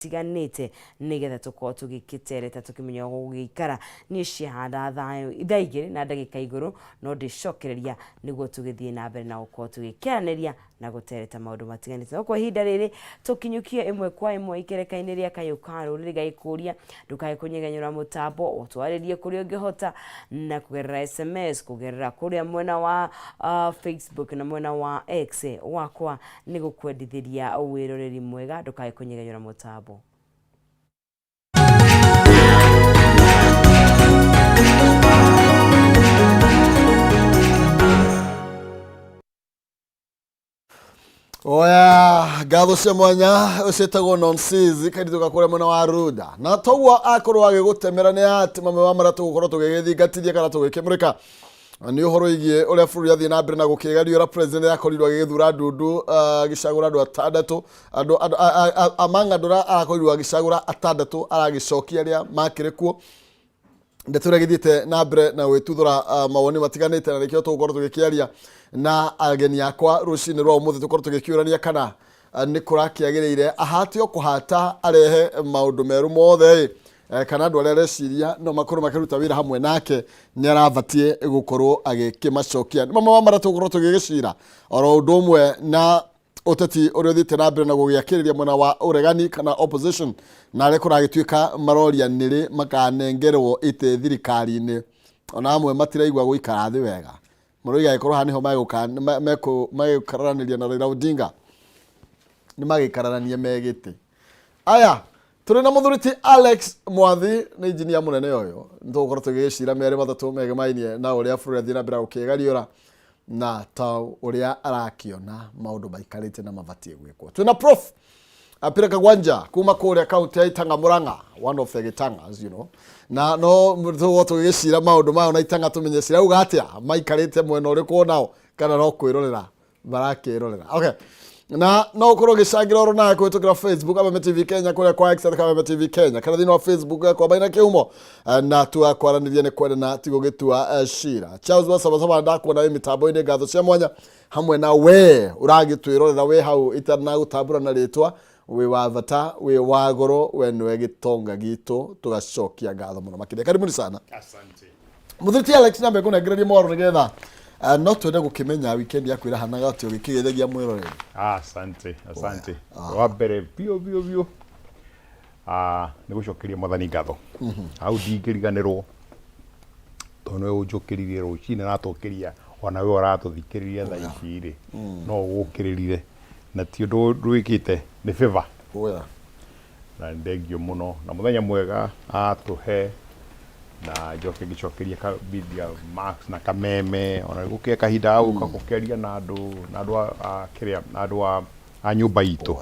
Matiganĩte nĩgetha tũkorwo tũgĩkĩtereta tũkĩmenya ũguo gũgĩikara. Niĩ ciahana thaa 2 na ndagĩka igũrũ no ndĩcokereria nĩguo tũgĩthiĩ na mbere na gũkorwo tũgĩkĩaranĩria na gũtereta maũndũ matiganĩte. No kwa ihinda rĩrĩ tũkinyũkie ĩmwe kwa ĩmwe ikereka-inĩ rĩa kayũ ka rũrĩrĩ gagĩkũria ndũkae kũnyegenyũra mũtambo ũtwarĩrie kũrĩa ũngĩhota na kũgerera SMS, kũgerera kũrĩa mwena wa Facebook na mwena wa X wakwa Nĩ gũkwendithĩria wĩroreri mwega ndũkae kũnyegenyũra mũtambo. Oya, ngatho cia mwanya ciĩtagwo nonsis kairĩtu gakũrĩa mwena wa Runda na toguo akorwo agĩgũtemera nĩ atĩ mamwe wa marĩa tũgũkorwo tũgĩgĩthingatithia kana tũgĩkĩmũrĩka nĩ ũhoro wĩgiĩ ũrĩa bũrũri athiĩ na mbere na gũkĩgerio ũrĩa president akorirwo agĩgĩthura ndundu agĩcagũra andũ atandatũ andũ amang'andũra arakorirwo agĩcagũra atandatũ aragĩcokia arĩa makĩrĩ kuo. Ndeto ĩrĩa ĩgĩthiĩte na mbere na gwĩtuthũra mawoni matiganĩte, na nĩkĩo tũgũkorwo tũgĩkĩaria na ageni akwa rũcinĩ rwa ũmũthĩ, tũkorwo tũgĩkĩũrania kana nĩ kũrakĩagĩrĩire ahate o kũhata arehe maũndũ merũ mothe ĩ kana andũ arĩa areciria no makorwo makĩruta wĩra hamwe nake nĩ arabatiĩ gũkorwo agĩkĩmacokia. Nĩ mamwe wa marĩa tũgũkorwo tũgĩgĩcira oro ũndũ ũmwe na ũteti ũrĩa ũthiĩte na mbere na gũgĩakĩrĩria mwena wa ũregani kana opposition, na arĩa kũragĩtuĩka maroria nĩrĩ makanengerwo itĩ thirikari-inĩ. Ona amwe matiraigua gũikara thĩ wega, maroiga angĩkorwo haha nĩho megũkararanĩria na Raila Odinga, nĩ magĩkararanie me gĩtĩ. Aya tũrĩ na mũthuri ti Alex Mwathi, nĩ injinia mũnene ũyũ, nĩ tũgũkorwo tũgĩgĩcira merĩ matatũ megemainie na ũrĩa bũrũri athiĩ na mbere gũkĩgariũra na ta ũrĩa arakĩona maũndũ maikarĩte na mabatiĩ gwĩkwo. Twĩna Prof Apira Kagwanja kuma kũrĩa kaunti ya Itang'a Murang'a, one of the Gĩtang'as, you know. Na no tũgũkorwo tũgĩgĩcira maũndũ mayo na Itang'a tũmenye cirauga atĩa, maikarĩte mwena ũrĩkũ nao kana no kwĩrorera marakĩrorera. Okay, na no ũkorwo ũgĩcangĩra oro nawe kũhĩtũkĩra Facebook Kameme TV Kenya, kũrĩa kwa X at Kameme TV Kenya, kana thĩinĩ wa Facebook yakwa Maina Kĩhumo, na twakwaranĩria nĩ kwendana ti gũgĩtua cira. Charles wa Sabasaba, ndakuona wĩ mĩtambo-inĩ, ngatho cia mwanya hamwe na we ũragĩtwĩrorera wĩ hau itanagũtambũra na rĩtwa, wĩ wa bata, wĩ wa goro, we nĩwe gĩtonga gitũ, tũgacokia ngatho mũno makĩria. Karibuni sana. Asante. Mũthuri ti Alex, nambe ngũnengererie mwaro nĩgetha no twende gũkĩmenya weekend yaku ĩrahanaga atĩa ũgĩkĩgeithagia mwĩroreri. Asante, asante. Wa mbere biũ biũ biũ nĩ gũcokeria Mwathani ngatho. Hau ndingĩriganĩrwo tondũ nĩwe ũnjũkĩririe rũcinĩ na atũkĩria ona we ũratũthikĩrĩria thaa ici rĩ, no ũgũkĩrĩrire na ti ũndũ ndwĩkĩte, nĩ favor. Na nĩ thengio mũno na mũthenya mwega atũhe, na njoke ngĩcokeria Media Max na Kameme, ona gũkĩgĩa kahinda ga gũka gũkĩaria na andũ, na andũ a kĩrĩa, na andũ a nyũmba itũ,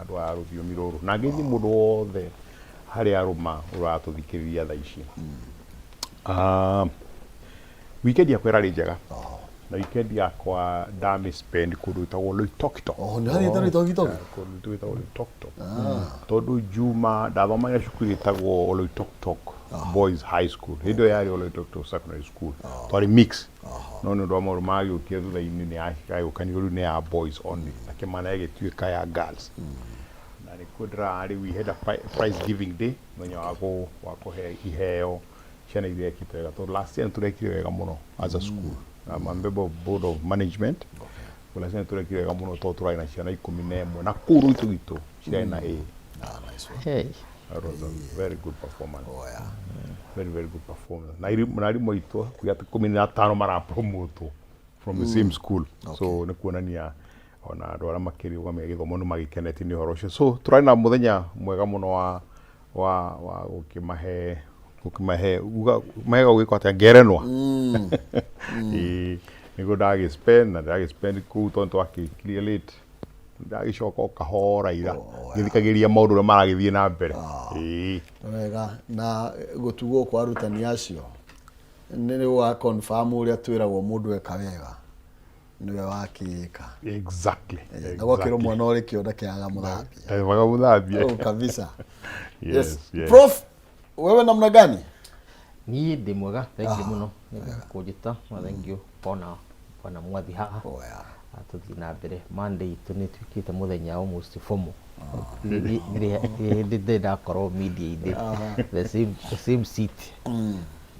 andũ a rũthiomi rũrũ, na ngeithie mũndũ wothe harĩa arũma ũratũthikĩrĩria thaa ici. Weekend yakwa ĩrarĩ njega na weekend yakwa ndamĩ spend kũndũ gwĩtagwo Loitokitok. Oh, nĩ wathiĩte Loitokitok? Kũndũ gwĩtagwo Loitokitok. Tondũ Juma ndathomagĩra cukuru ĩtagwo Oloitoktok Boys High School. Hĩndĩ ĩyo yarĩ Oloitoktok Secondary School. Twarĩ mix. No nĩ ũndũ wa maũndũ magĩũkire thutha-inĩ nĩ yagayũkanirwo rĩu nĩ ya boys only na Kĩmana ĩgĩtuĩka ya girls. Na nĩkuo ndĩrarĩ, we had a prize giving day, mũthenya wa kũhe iheo ciana iria ekĩte wega, tondũ last year nĩtũrekire wega mũno as a school. I'm a member of board of management. Last year nĩtũrekire wega mũno tondũ tũrarĩ na ciana 11 na kũu Rũitũ cirarĩ na A. Ah, nice one. Hey. That was a very good performance. Oh, yeah. Very, very good performance. Na arimũ aitũ hakuhĩ atĩ 15 marapromotwo from the same school. So nĩ kuonania ona andũ arĩa makĩrũgamia gĩthomo nĩ magĩkenetio nĩ ũhoro ũcio. So tũrarĩ na mũthenya mwega mũno wa gũkĩmahe uga mahega gwĩkwo atĩa ngerenwa. Ĩĩ, nĩguo ndagĩ spend na ndagĩ spend kũu tondũ twakĩrĩkirie late. Ndagĩcoka o kahora ira ngĩthikagĩrĩria maũndũ ũrĩa maragĩthiĩ na mbere. Ĩĩ. Wega, na gũtugwo kwa arutani acio nĩ gũga confirm ũrĩa twĩragwo mũndũ eka wega nĩwe wakĩĩka. Exactly. Na gwakĩrwo mwana ũrĩ kĩonda kĩaga mũthambia. Waga mũthambia. Oh, kabisa. Yes, yes. Prof, wewe namna gani? Niĩ ndĩ mwega, thengiũ mũno nĩ kũnjĩta na thengiũ kuona bwana Mwathi haha. Oh, yeah. Tũthiĩ na mbere. Monday itũ nĩ ĩtuĩkĩte mũthenya almost formal. Ndirĩ hĩndĩ ndĩ ndakorwo media-inĩ the same seat,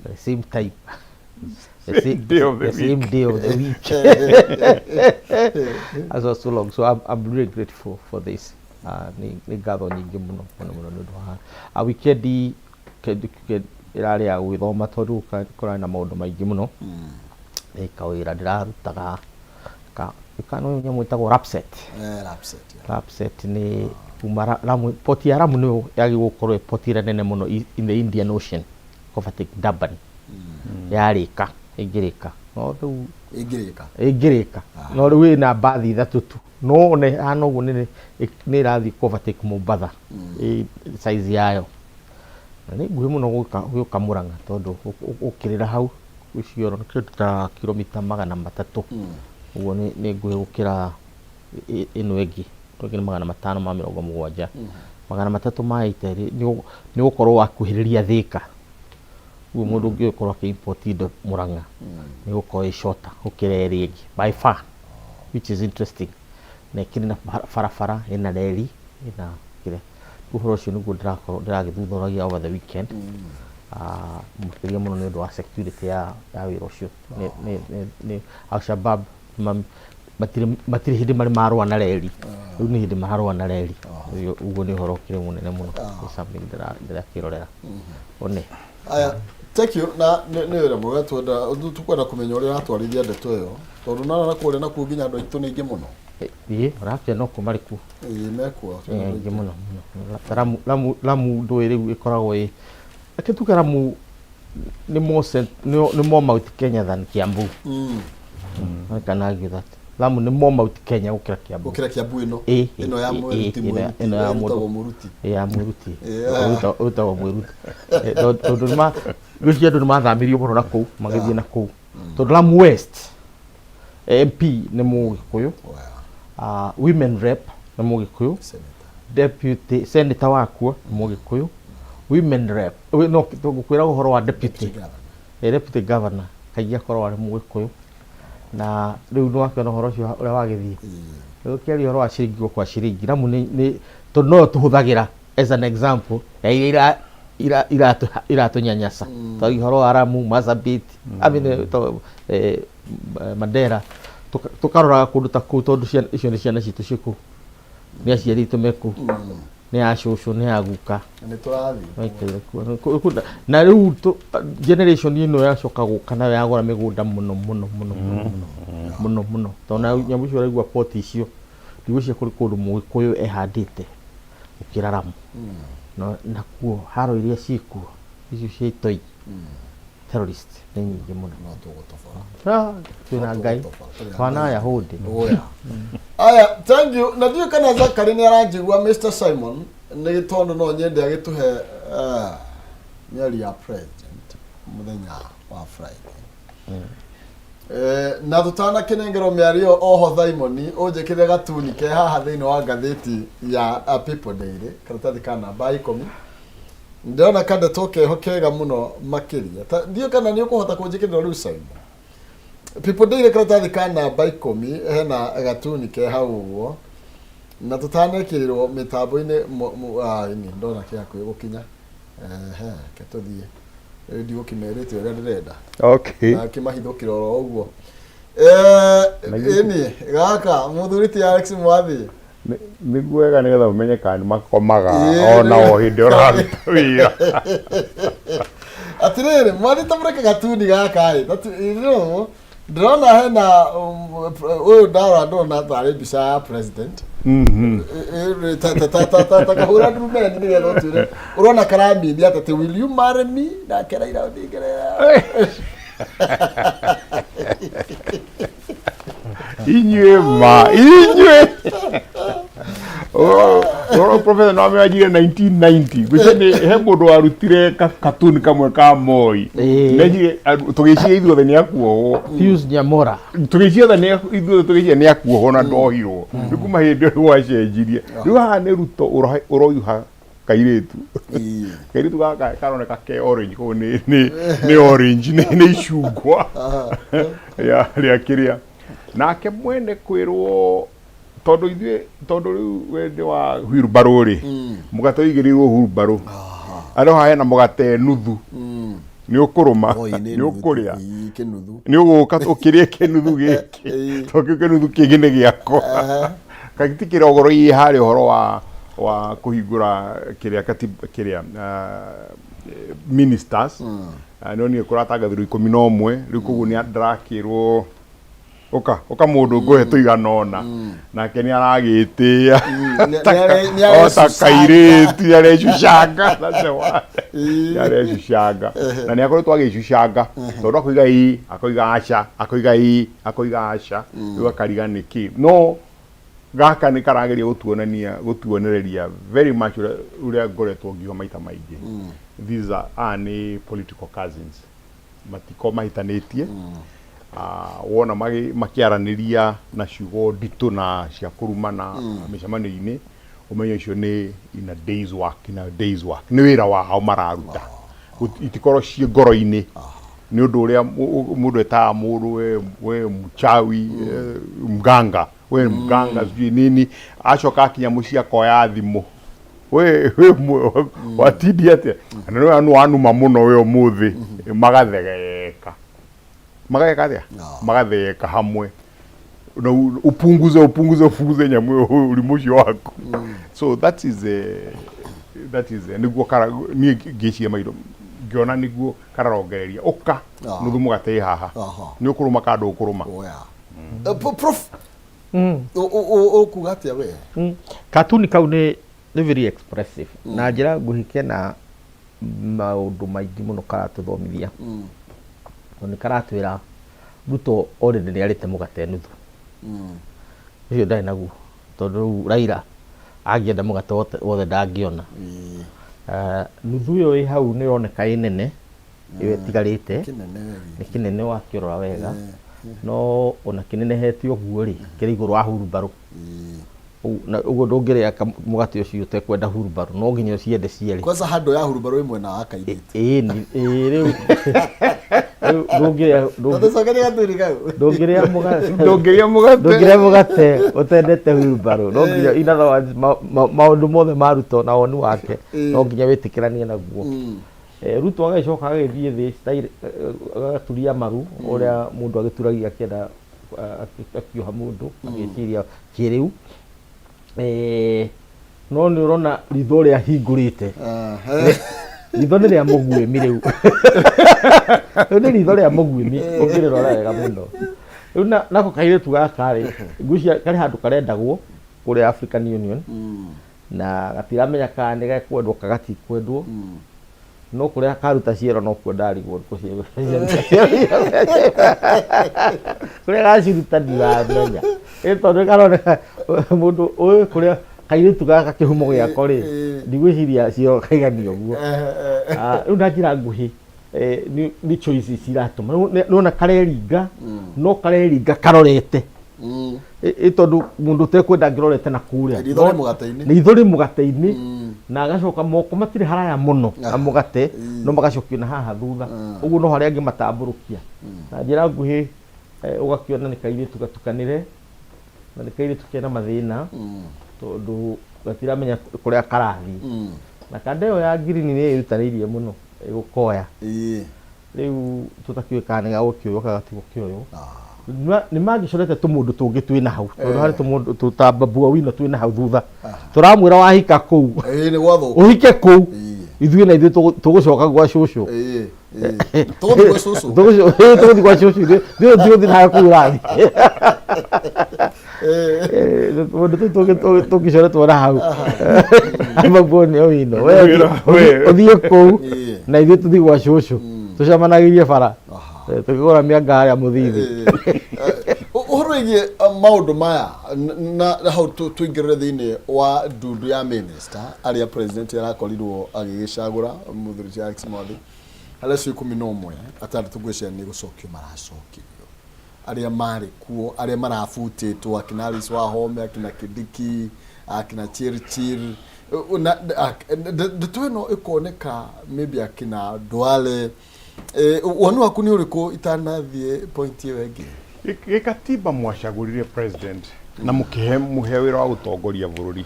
the same time, the same day of the the same day of the week. That's was so long, so I'm really grateful for this. Nĩ ngatho nyingĩ mũno mũno mũno nĩ ũndũ wa weekend kĩndũ ĩrarĩ ya gwĩthoma tondũ kũrarĩ na maũndũ maingĩ mũno. Nĩ kawĩra ndĩrarutaga ka no nyamũ ĩtagwo Lapset. Lapset, yeah. Lapset nĩ kuma Lamu, port ya Lamu nĩyo yagĩrĩirwo gũkorwo ĩ port ĩrĩa nene mũno in the Indian Ocean, overtake Durban. Yarĩka ĩngĩrĩka no rĩu Ĩngĩrĩka. Ĩngĩrĩka, no rĩu ĩna mbathi ithatũ tu, no ona ĩhana ũguo nĩ ĩrathiĩ kũ overtake Mombatha ĩ size yayo, na nĩ nguhĩ mũno gũka Murang'a tondũ ũkĩrĩra hau Isiolo nĩ kĩndũ ta kilomita 300 ũguo. Nĩ nguhĩ gũkĩra ĩno ĩngĩ. Ĩno ĩngĩ nĩ 570, 380. Nĩ ũgũkorwo wakuhĩrĩria Thĩka. Ũguo mũndũ ũngĩgĩkorwo akĩ import indo Murang'a nĩ gũkorwo ĩ shorter gũkĩra ĩrĩa ĩngĩ by far, which is interesting. Na ĩkĩrĩ na barabara, ĩna reri, ĩna kĩrĩa. Rĩu ũhoro ũcio nĩguo ndĩrakorwo ndĩragĩthuthoragia over the weekend, makĩria mũno nĩ ũndũ wa security ya wĩra ũcio. Nĩ Al-Shabaab matirĩ hĩndĩ marĩ marũa na reri, rĩu nĩ hĩndĩ mararũa na reri. Ũguo nĩ ũhoro ũkĩrĩ mũnene mũno. Nĩ something ndĩrakĩrorera one. Aya, thank you. Na nĩ wĩra mwega. Twenda tukwenda kũmenya ũrĩa ũratwarithia ndeto ĩyo tondũ narora kũrĩa nakuo nginya andũ aitũ nĩ aingĩ mũno. Ĩĩ, ũrakĩona kuo marĩ kuo. Ĩĩ, mekuo. Ĩĩ, aingĩ mũno mũno. Ta Lamu ndũĩ rĩu ĩkoragwo ĩ, reke tuge Lamu nĩ more Mount Kenya than Kiambu. I can argue that Lamu nĩ more Mount Kenya gũkĩra Kiambu. Gũkĩra Kiambu ĩno. Ĩĩ. Ĩno ya Ĩĩ, Mwĩruti. ĩno ya mũndũ. Ĩtagwo Mũruti. Ĩĩ, ya Mwĩruti. Yeah. Wĩtagwo Mwĩruti. Tondũ nĩ ngwĩciria andũ nĩ mathamirio mũno na kũu magĩthiĩ na kũu tondũ Lamu West MP nĩ Mũgĩkũyũ, women rep nĩ Mũgĩkũyũ. Senator. Deputy senator wakuo nĩ Mũgĩkũyũ, women rep no ngũkwĩra ũhoro wa deputy governor. Deputy governor kaingĩ akoragwo arĩ Mũgĩkũyũ, na rĩu nĩ wakĩona ũhoro ũcio ũrĩa wagĩthiĩ. Rĩu ũkĩaria ũhoro wa ciringi kwa ciringi, Lamu nĩ tondũ noyo tũhũthagĩra as an example ya iria iratũnyanyasa. Twaria ũhoro wa Lamu, Marsabit, I mean, Mandera, tũkaroraga kũndũ ta kũu tondũ icio nĩ ciana citũ ciĩ kũu, nĩ aciari aitũ me kũu, nĩ a cũcũ, nĩ a guka. Nĩ tũrathiĩ. Maikaire kuo. Na rĩu generation ĩno yacoka gũka nayo yagũra mĩgũnda mũno mũno mũno mũno mũno mũno mũno, tondũ na nyamũ icio ũraigua poti icio ndigwĩciria kũrĩ kũndũ Mũgĩkũyũ ehandĩte gũkĩra Lamu. No nakuo haro iria ciĩkuo icio cia itoi terrorist nĩ nyingĩ mũno. No tũgũtobora. Ah, twĩna Ngai twana Ayahudi. Oya. Aya, thank you. Na ndiũĩ kana Zakari nĩ aranjigua. Mr. Simon, nĩ tondũ no nyende agĩtũhe mĩario ya president mũthenya wa Friday. Na tũtanakĩnengerwo mĩario oho, Simon, ũnjĩkĩre gatuni ke haha thĩinĩ wa ngathĩti ya People Daily, karatathi ka namba 10. Ndĩrona kandeto keho kega mũno makĩria. Ndiũĩ kana nĩ ũkũhota kũnjĩkĩrĩra rĩu, Simon. People Daily, karatathi ka namba 10, hena gatuni ke hau ũguo, na tũtanekĩrĩrwo mĩtambo-inĩ ini ndona kĩ hakuhĩ gũkinya. Ehe, ke tũthiĩ rĩu, ndigũkĩmerĩte ũrĩa ndĩrenda. Na kĩmahithũkĩra oro ũguo. Ĩni gaka mũthuri ti Alex Mwathi. Nĩguo wega nĩgetha ũmenye kana nĩ makomaga ona o hĩndĩ ũraruta wĩra. Atirĩrĩ Mwathi, ta mũreke gatuni gaka ĩ. Ndĩrona hena ũyũ, ndarora ndĩrona tarĩ mbica ya president. Ta kahũra ndurumeni nĩgetha ũtwĩre ũrona karamini atĩ "Will you marry me?" Nake Raila Odinga. Inyuĩ ma inyuĩ Oro professor no amĩanjire 1990, ngwĩciria nĩ he mũndũ warutire cartoon kamwe ka Moi. Nenjire tũgĩciria ithuothe nĩ akuohwo. Pius Nyamora. Tũgĩciria othe nĩ ithuothe tũgĩciria nĩ akuohwo na ndohirwo. Rĩu kuma hĩndĩ ĩyo gwacenjirie, rĩu haha nĩ Ruto ũroiha kairĩtu. Kairĩtu gaka karoneka ke orange, koguo nĩ orange, nĩ icungwa rĩa kĩrĩa nake mwene kwĩrwo. Tondũ ithuĩ, tondũ rĩu we nĩ wa wheelbarrow rĩ, mũgate ũigĩrĩirwo wheelbarrow, arĩ haha hena mũgate nuthu, nĩ ũkũrũma, Oi, nĩ nĩ nuthu. ũkũrĩa. Ii, kĩnuthu. Nĩ ũgũka ũkĩrĩe kĩnuthu gĩkĩ, tondũ kĩu kĩnuthu kĩngĩ nĩ gĩakwa. Kagitikĩra ũhoro ĩ harĩa ũhoro wa kũhingũra kĩrĩa katiba kĩrĩa ministers. No niĩ kũratangathirwo 11 rĩu, koguo nĩ ndarakĩrwo ũka ũka mũndũ ngũhe tũigana ũna, nake nĩ aragĩtĩĩa Nĩ o ta arecucanga. Kairĩtu nĩ arecucanga. That's the word. Nĩ arecucanga na nĩ akoretwo agĩcucanga, tondũ akoiga ĩ, akoiga aca, akoiga ĩ, akoiga aca, rĩu akariga nĩkĩ. No gaka nĩ karageria gũtuonania, gũtuonereria very much ũrĩa ngoretwo ngiuga maita maingĩ. These are, aya nĩ political cousins, matiko mahĩtanĩtie. Wona makĩaranĩria na ciugo nditũ na cia kũrumana mĩcemanio-inĩ, ũmenye ũcio nĩ in a day's work, in a day's work, nĩ wĩra wao mararuta. Itikorwo ciĩ ngoro-inĩ nĩ ũndũ ũrĩa mũndũ etaga mũndũ, we mchawi, mganga, we mganga, sijui nini. Acoka akinya mũciĩ akoya thimũ, we watindia atĩa? Na nĩ nĩ wanuma mũno we ũmũthĩ. Magathegeka, mageka atĩa? Magathegeka hamwe na upunguze, upunguze, upunguze nyamũ ĩyo, ũrimũ ũcio waku. So that is a, nĩguo kara niĩ ngĩciria maitho ngĩona nĩguo kararongereria ũka nuthu mũgate ĩ haha. Nĩ ũkũrũma kana ndũkũrũma? Oya. Prof, ũkuga atĩa we? Katuni kau nĩ very expressive na njĩra nguhĩ, kena maũndũ maingĩ mũno karatũthomithia, tondũ nĩ karatwĩra Ruto already nĩ arĩte mũgate nuthu ũcio ndarĩ naguo, tondũ rĩu Raila angĩenda mũgate wothe ndangĩona. Nuthu ĩyo ĩ hau nĩ ĩroneka ĩ nene ĩyo ĩtigarĩte. Kĩnene we. Nĩ kĩnene wakĩrora wega, no ona kĩnenehete ũguo rĩ, kĩrĩ igũrũ wa hurumbarũ. Na ũguo ndũngĩrĩa mũgate ũcio ũtekwenda hurumbarũ, no nginya ũciende cierĩ. Kwanza handũ ya hurumbarũ ĩ mwena wa kairĩtu. Ĩĩ, rĩu ndũngĩrĩa Tũcokerie gatuni kau. Ndũngĩrĩa mũgate. Ndũngĩrĩa mũgate. Ndũngĩrĩa mũgate ũtendete hurumbarũ. No nginya, in other words, maũndũ mothe ma Ruto na woni wake no nginya wĩtĩkĩranie naguo. Ruto agagĩcoka agagĩthiĩ thĩ style, agaturia maru ũrĩa mũndũ agĩturagia akĩenda akĩoha mũndũ agĩciria kĩrĩu. No nĩ ũrona ritho ũrĩa ahingũrĩte, ritho nĩ rĩa mũguĩmi rĩu. Rĩu nĩ ritho rĩa mũguĩmi ũngĩrĩrora wega mũno. Rĩu nako kairĩtu gaka rĩ, ngwĩciria karĩ handũ karendagwo kũrĩa African Union, na gatiramenya kana nĩ gekwendwo kana gatikwendwo, no kũrĩa karuta ciero nokuo ndarigwo kũrĩa gaciruta, ndiramenya. Ĩ tondũ karoneka mũndũ ũyũ kũrĩa kairĩtu gaka kĩhumo gĩako rĩ, ndigwĩciria ciero kaigania ũguo. Rĩu na njĩra nguhĩ, nĩ choices iratũma. Rĩu nĩwona kareringa, no kareringa karorete ĩ tondũ mũndũ ũtekwenda angĩrorete na kũrĩa. Ritho rĩ mũgate-inĩ. Ritho rĩ mũgate-inĩ, na agacoka moko matirĩ haraya mũno na mũgate, no magacokio na haha thutha ũguo, no harĩa angĩmatambũrũkia. Na njĩra nguhĩ, ũgakĩona nĩ kairĩtu gatukanĩre na nĩ kairĩtu kena mathĩna, tondũ gatiramenya kũrĩa karathiĩ, na kanda ĩyo ya ngirini nĩ ĩrutanĩirie mũno ĩgũkoya. Rĩu tũtakĩũĩ kana nĩ gagũkĩoywo kana gatigũkĩoywo. Nĩ mangĩcorete tũmũndũ tũngĩ twĩ na hau, tondũ harĩ tũmũndũ tũtambabua wino twĩ na hau thutha tũramwĩra wahika kũu, Ĩĩ, nĩ gwathũka. Ũhike kũu, ithuĩ na ithuĩ tũgũcoka gwa cũcũ. Ĩĩ, ĩĩ. Tũgũthiĩ gwa cũcũ. Ĩĩ, tũgũthiĩ gwa cũcũ ithuĩ tũgũthiĩ nawe kũu ũrathiĩ. Tũndũ tũu tũngĩ tũngĩcoretwo na hau amabua nĩ wino. We ũthiĩ kũu na ithuĩ tũthiĩ gwa cũcũ, tũcemanagĩrie bara tũkĩgũra mĩanga harĩa mũthithi. Ũhoro wĩgiĩ maũndũ maya na hau tũingĩrĩre thĩinĩ wa ndundu ya minister arĩa president arakorirwo agĩgĩcagũra mũthuri ti Alex Mwathi, harĩa acio 11 atandatũ ngwĩciria nĩ gũcokio maracokirio arĩa marĩ kuo, arĩa marabutĩtwo, akina Alice Wahome, akina Kindiki, akina Chirchir, na ndeto ĩno ĩkoneka maybe akina Duale. Woni waku nĩ ũrĩkũ itanathiĩ point ĩyo ĩngĩ? Gĩkatiba mwacagũrire president. Na mũkĩhe mũhe wĩra wa gũtongoria bũrũri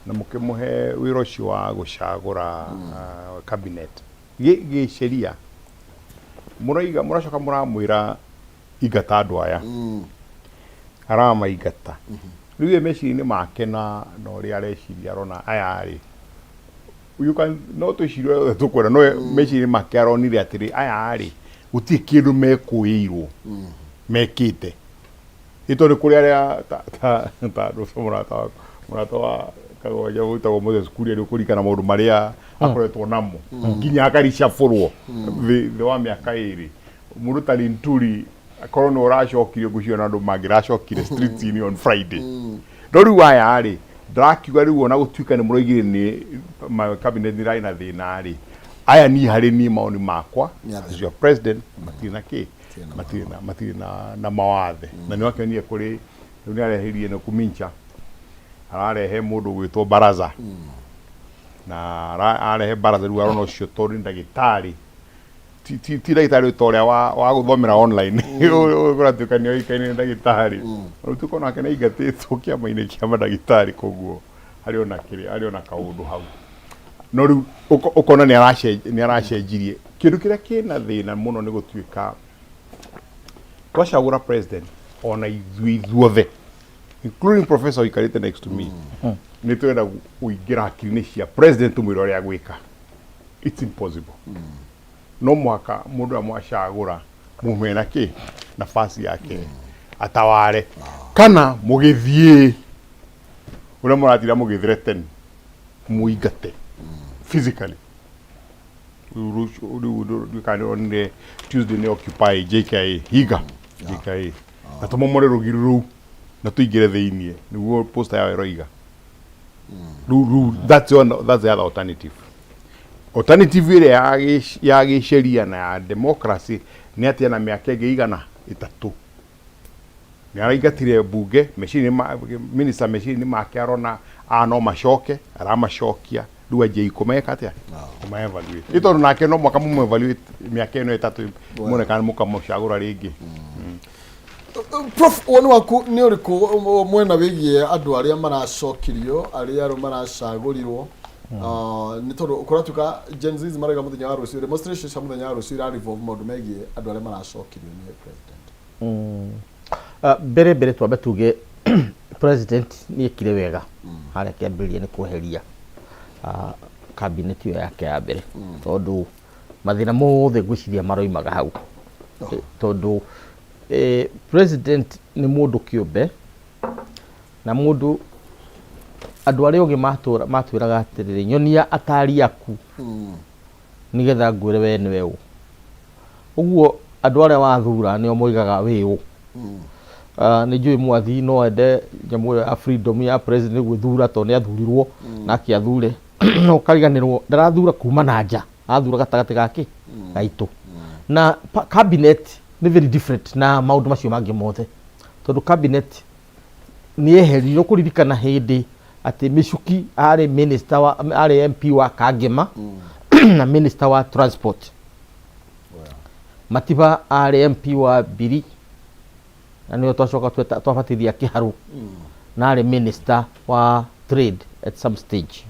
na mũkĩmũhe wĩra ũcio wa gũcagũra cabinet gĩsheria mũraiga mũracoka mũramwĩra ingata andũ aya aramaingata. Rĩu ye meciria-inĩ make na ũrĩa areciria arona aya rĩ, you can no twĩcirie ũrĩa wothe tũkwenda, no meciria-inĩ make aronire atĩrĩ, aya rĩ, gũtirĩ kĩndũ mekũĩirwo mekĩte. Nĩ tondũ kũrĩ arĩa ta andũ ũcio mũrata wa Kagwanja wĩtagwo Moses Kuria, nĩ ũkũririkana maũndũ marĩa akoretwo namo nginya akaricabũrwo thĩ wa mĩaka 2. Mũndũ ta Linturi akorwo nĩ ũracokirie, ngwĩciria ona andũ mangĩracokire street-inĩ on Friday. No rĩu aya rĩ, ndĩrakiuga rĩu ona gũtuĩka nĩ mũroigire nĩ cabinet nĩ ĩrarĩ na thĩna rĩ, aya niĩ harĩ niĩ maoni makwa Nĩ atĩa? As your president, matirĩ na kĩ, matirĩ na mawathe. Na nĩ wakĩonire kũrĩ rĩu nĩ arehirie nĩ kumincha ararehe mũndũ ũgwĩtwo Baraza na arehe Baraza. Rĩu arona ũcio tondũ nĩ ndagĩtarĩ, ti ndagĩtarĩ ta ũrĩa wa gũthomera online ũratuĩka nĩ oĩkaine nĩ ndagĩtarĩ. Rĩu tuĩka onake nĩ aingatĩtwo kĩama-inĩ kĩa mandagĩtarĩ, koguo harĩ ona kĩrĩa, harĩ ona kaũndũ hau. No rĩu ũkona nĩ aracenjirie. Kĩndũ kĩrĩa kĩna thĩna mũno nĩ gũtuĩka twacagũra president, ona ithuĩ ithuothe, including professor ũikarĩte next to me, nĩ tũrenda kũingĩra hakiri-inĩ cia president tũmwĩre ũrĩa gwĩka. It's impossible. No mũhaka mũndũ ũrĩa mwacagũra mũmwe na kĩ nafasi yake ataware, kana mũgĩthiĩ ũrĩa mũratira mũgĩthreaten mũingate physically. Rĩu nduĩka nĩronire Tuesday nĩ occupy JKIA, hinga JKIA na tũmomore rũgiri rũu na tũingĩre thĩiniĩ, nĩguo poster yao ĩroiga. Rĩu that's the other alternative. Alternative ĩrĩa ya gĩsheria na ya democracy nĩ atĩ ena mĩaka ĩngĩ 300. Nĩ araingatire mbunge meciria ma minister, meciria-inĩ make arona aya no macoke, aramacokia. Rĩu anjie kũmeka atĩa? Kũma evaluate. Nĩ tondũ nake no mũhaka mũmũ evaluate mĩaka ĩno 3, muone kana mũkamũcagũra rĩngĩ. Prof, woni waku nĩ ũrĩkũ mwena wĩgiĩ andũ arĩa maracokirio, arĩa arũ maracagũrirwo? Nĩ tondũ kũratuĩka Gen Z marauga mũthenya wa rũciũ, demonstration cia mũthenya wa rũciũ ira revolve maũndũ megiĩ andũ arĩa maracokirio nĩ president. Mbere twambe tuge president nĩ ekire wega harĩa kĩambĩrĩria nĩ kweheria cabinet ĩyo yake ya mbere, tondũ mathĩna mothe ngwĩciria maroimaga hau. Tondũ president nĩ mũndũ kĩũmbe, na mũndũ andũ arĩa ogĩ matwĩraga atĩrĩrĩ, nyonia atari aku nĩgetha ngwĩre we nĩwe ũ. Ũguo andũ arĩa wathura nĩo moigaga wĩ ũ. Nĩ njũĩ mwathi no ende nyamũ ĩyo ya freedom ya president gwĩthura tondũ nĩ athurirwo nake athure, no ũkariganĩrwo ndarathura kuma na nja, arathura gatagatĩ gake gaitũ. Na cabinet nĩ very different na maũndũ macio mangĩ mothe, tondũ cabinet nĩ eherirwo. Kũririkana hĩndĩ atĩ Michuki arĩ minister wa, arĩ MP wa Kangema na minister wa transport. Matiba arĩ MP wa Biri na nĩwe twacoka twabatithia Kĩharũ na arĩ minister wa trade at some stage.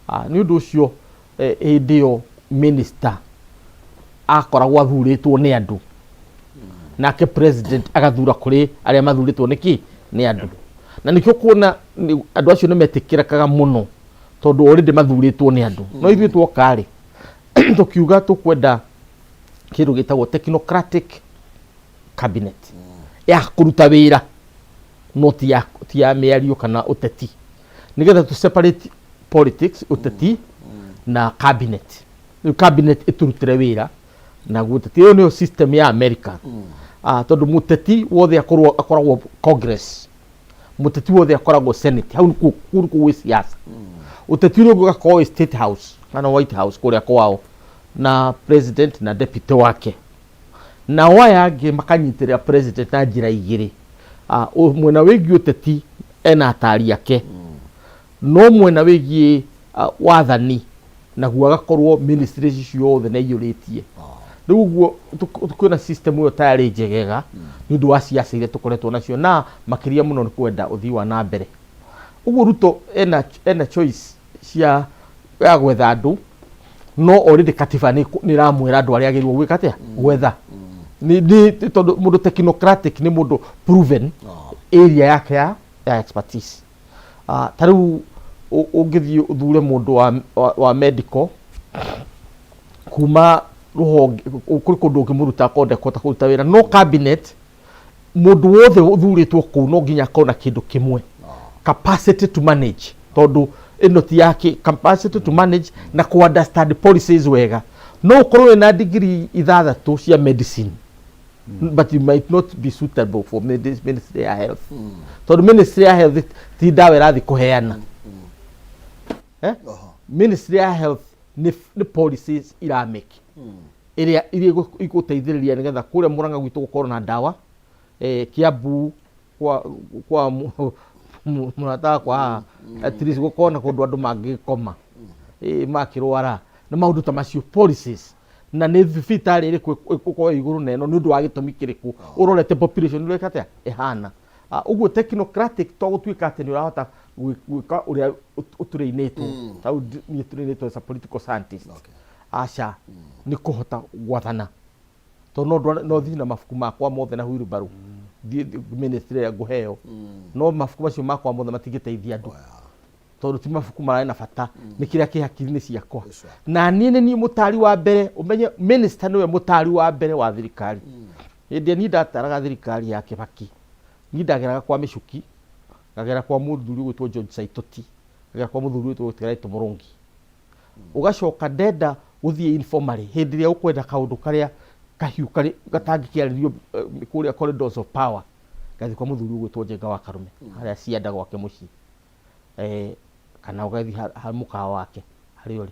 Nĩ ũndũ ũcio hĩndĩ ĩyo minister akoragwo athurĩtwo nĩ andũ, nake president agathura kũrĩ arĩa mathurĩtwo nĩ kĩ nĩ andũ. Na nĩkĩo kuona andũ acio nĩ metĩkĩrĩkaga mũno, tondũ already mathurĩtwo nĩ andũ. No ithuĩ twoka rĩ, tũkiuga tũkwenda kĩndũ gĩtagwo technocratic cabinet ya kũruta wĩra, no ti ya mĩario kana ũteti, nĩgetha tũ separate politics, ũteti na cabinet. Rĩu cabinet ĩtũrutĩre wĩra naguo ũteti. Ĩyo nĩyo system ya America. Tondũ mũteti wothe akoragwo Congress, mũteti wothe akoragwo Senate, hau nĩkuo kũu nĩkuo gwĩ siasa. Ũteti ũrĩa ũngĩ ũgakorwo wĩ State House kana White House kũrĩa kwao na president na deputy wake. Nao aya angĩ makanyitĩrĩra president na njĩra igĩrĩ. Mwena wĩgiĩ ũteti ena atari ake, no mwena wĩgiĩ wathani naguo agakorwo ministry ici ciothe nĩ aiyũrĩtie. Rĩu ũguo kwĩna system ĩyo tayarĩ njegega nĩ ũndũ wa ciaca iria tũkoretwo nacio, na makĩria mũno nĩ kwenda ũthii wa na mbere. Ũguo Ruto ena choice cia ya gwetha andũ, no already katiba nĩ ĩramwĩra andũ arĩa agĩrĩirwo gwĩka atĩa, gwetha. Nĩ tondũ mũndũ technocratic nĩ mũndũ proven area yake ya expertise. Ta rĩu ũngĩthiĩ ũthure mũndũ wa medical kuma rũhonge, kũrĩ kũndũ ũngĩmũruta akorwo ndekũhota kũruta wĩra, no cabinet mũndũ wothe ũthurĩtwo kũu no nginya akorwo na kĩndũ kĩmwe, capacity to manage, tondũ ĩno ti yake, capacity to manage na ku understand policies wega. No ũkorwo wĩna degree 6 cia medicine, but you might not be suitable for ministry ya health, tondũ ministry ya health ti ndawa ĩrathiĩ kũheana. Ministry ya health nĩ policies iramake ĩrĩa iria igũteithĩrĩria nĩgetha kũrĩa Murang'a gwitũ gũkorwo na ndawa, Kiambu kwa mũrata wakwa haha, at least gũkorwo na kũndũ andũ mangĩkoma makĩrwara na maũndũ ta macio, policies, na nĩ thibitarĩ ĩrĩkũ ĩgũkorwo ĩ igũrũ na ĩno nĩ ũndũ wa gĩtũmi kĩrĩkũ, ũrorete population ũreka atĩa ĩhana. Ũguo technocratic to gũtuĩka atĩ nĩ ũrahota gwĩka ũrĩa ũtũrĩinĩtwo, ta rĩu niĩ tũrĩinĩtwo as a political scientist. Aca, nĩ kũhota gwathana, tondũ no thiĩ na mabuku makwa mothe na wheelbarrow thiĩ ministry ĩrĩa ngũheo, no mabuku macio makwa mothe matingĩteithia andũ, tondũ ti mabuku mararĩ na bata, nĩ kĩrĩa kĩ hakiri-inĩ ciakwa. Na niĩ nĩ niĩ mũtari wa mbere. Ũmenye minister nĩwe mũtari wa mbere wa thirikari. Hĩndĩ ĩrĩa niĩ ndataraga thirikari ya Kibaki, niĩ ndageraga kwa Mĩcuki, ngagera kwa mũthuri ũgwĩtwo George Saitoti, ngagera kwa mũthuri ũgwĩtwo Gĩtigaitũ Mũrũngi. Ũgacoka ndenda gũthiĩ informally, hĩndĩ ĩrĩa ũkwenda kaũndũ karĩa kahiũ karĩ gatangĩkĩarĩrio kũrĩa corridors of power, ngathiĩ kwa mũthuri ũgwĩtwo Njenga wa Karume harĩa cianda gwake mũciĩ, kana ũgathiĩ ha mũkawa wake harĩa ũrĩ,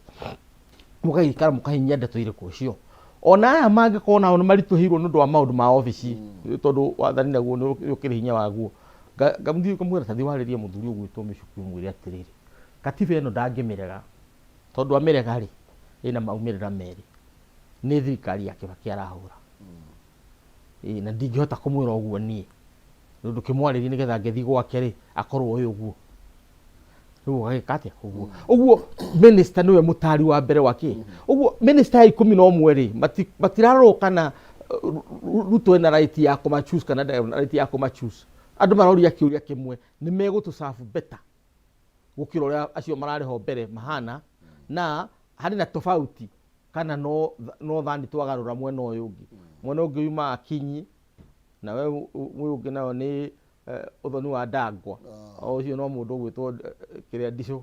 mũgagĩikara mũkahinyia ndeto irĩkũ cio. Ona aya mangĩkorwo nao nĩ maritũhĩirwo nĩ ũndũ wa maũndũ ma obici, tondũ wathani naguo nĩ ũkĩrĩ hinya waguo, ngamũthiĩ ngamwĩra, "Ta thiĩ warĩrie mũthuri ũgwĩtwo Mĩcuki, ũmwĩre atĩrĩrĩ, katiba ĩno ndangĩmĩrega, tondũ amĩrega rĩ, ĩna maumĩrĩra merĩ, nĩ thirikari ya Kibaki arahũra. Na ndingĩhota kũmwĩra ũguo niĩ, nĩ ũndũ kĩmwarĩrie nĩgetha ngĩthiĩ gwake rĩ, akorwo oĩ ũguo." Rĩu ũgagĩka atĩa? Ũguo minister nĩwe mũtari wa mbere wa kĩ. Ũguo minister ya 11 rĩ, matirarorwo kana Ruto ena right ya kũma choose kana ndarĩ na right ya kũma choose. Andũ maroria kĩũria kĩmwe, nĩ megũtũ serve better gũkĩra ũrĩa acio mararĩ ho mbere mahana, na harĩ na tofauti kana no thani twagarũra mwena ũyũ ũngĩ, mwena ũngĩ yumaga Akinyi, na we ũyũ ũngĩ nayo nĩ ũthoni wa Ndangwa. O ũcio no mũndũ ũgwĩtwo kĩrĩa Ndicũ.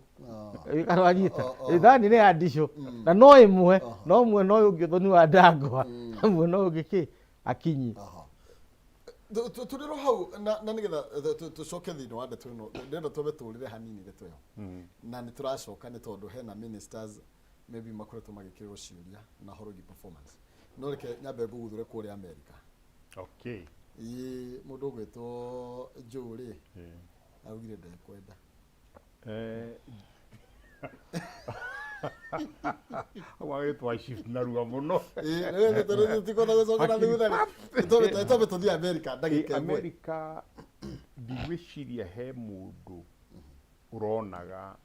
Kana wanyita thani nĩ ya Ndicũ na no ĩmwe, no mwena ũyũ ũngĩ ũthoni wa Ndangwa, na mwena ũyũ ũngĩ kĩ Akinyi. Tũrĩ ro hau na nĩgetha tũcoke thĩinĩ wa ndeto ĩno, ndĩrenda twambe tũrĩre hanini ndeto ĩyo, na nĩ tũracoka, nĩ tondũ hena ministers maybe makoretwo magĩkĩrĩrwo ciũria na ũhoro wĩgiĩ performance, no reke nyambe ngũguthũre kũrĩa America. Ĩ mũndũ ũgwĩtwo Joe rĩ, araugire ndekwenda. Wagĩtwa shift narua mũno. Tikwenda gũcoka na thutha rĩ, twambe tũthiĩ America ndagĩka ĩmwe. America, ndigwĩciria he mũndũ ũronaga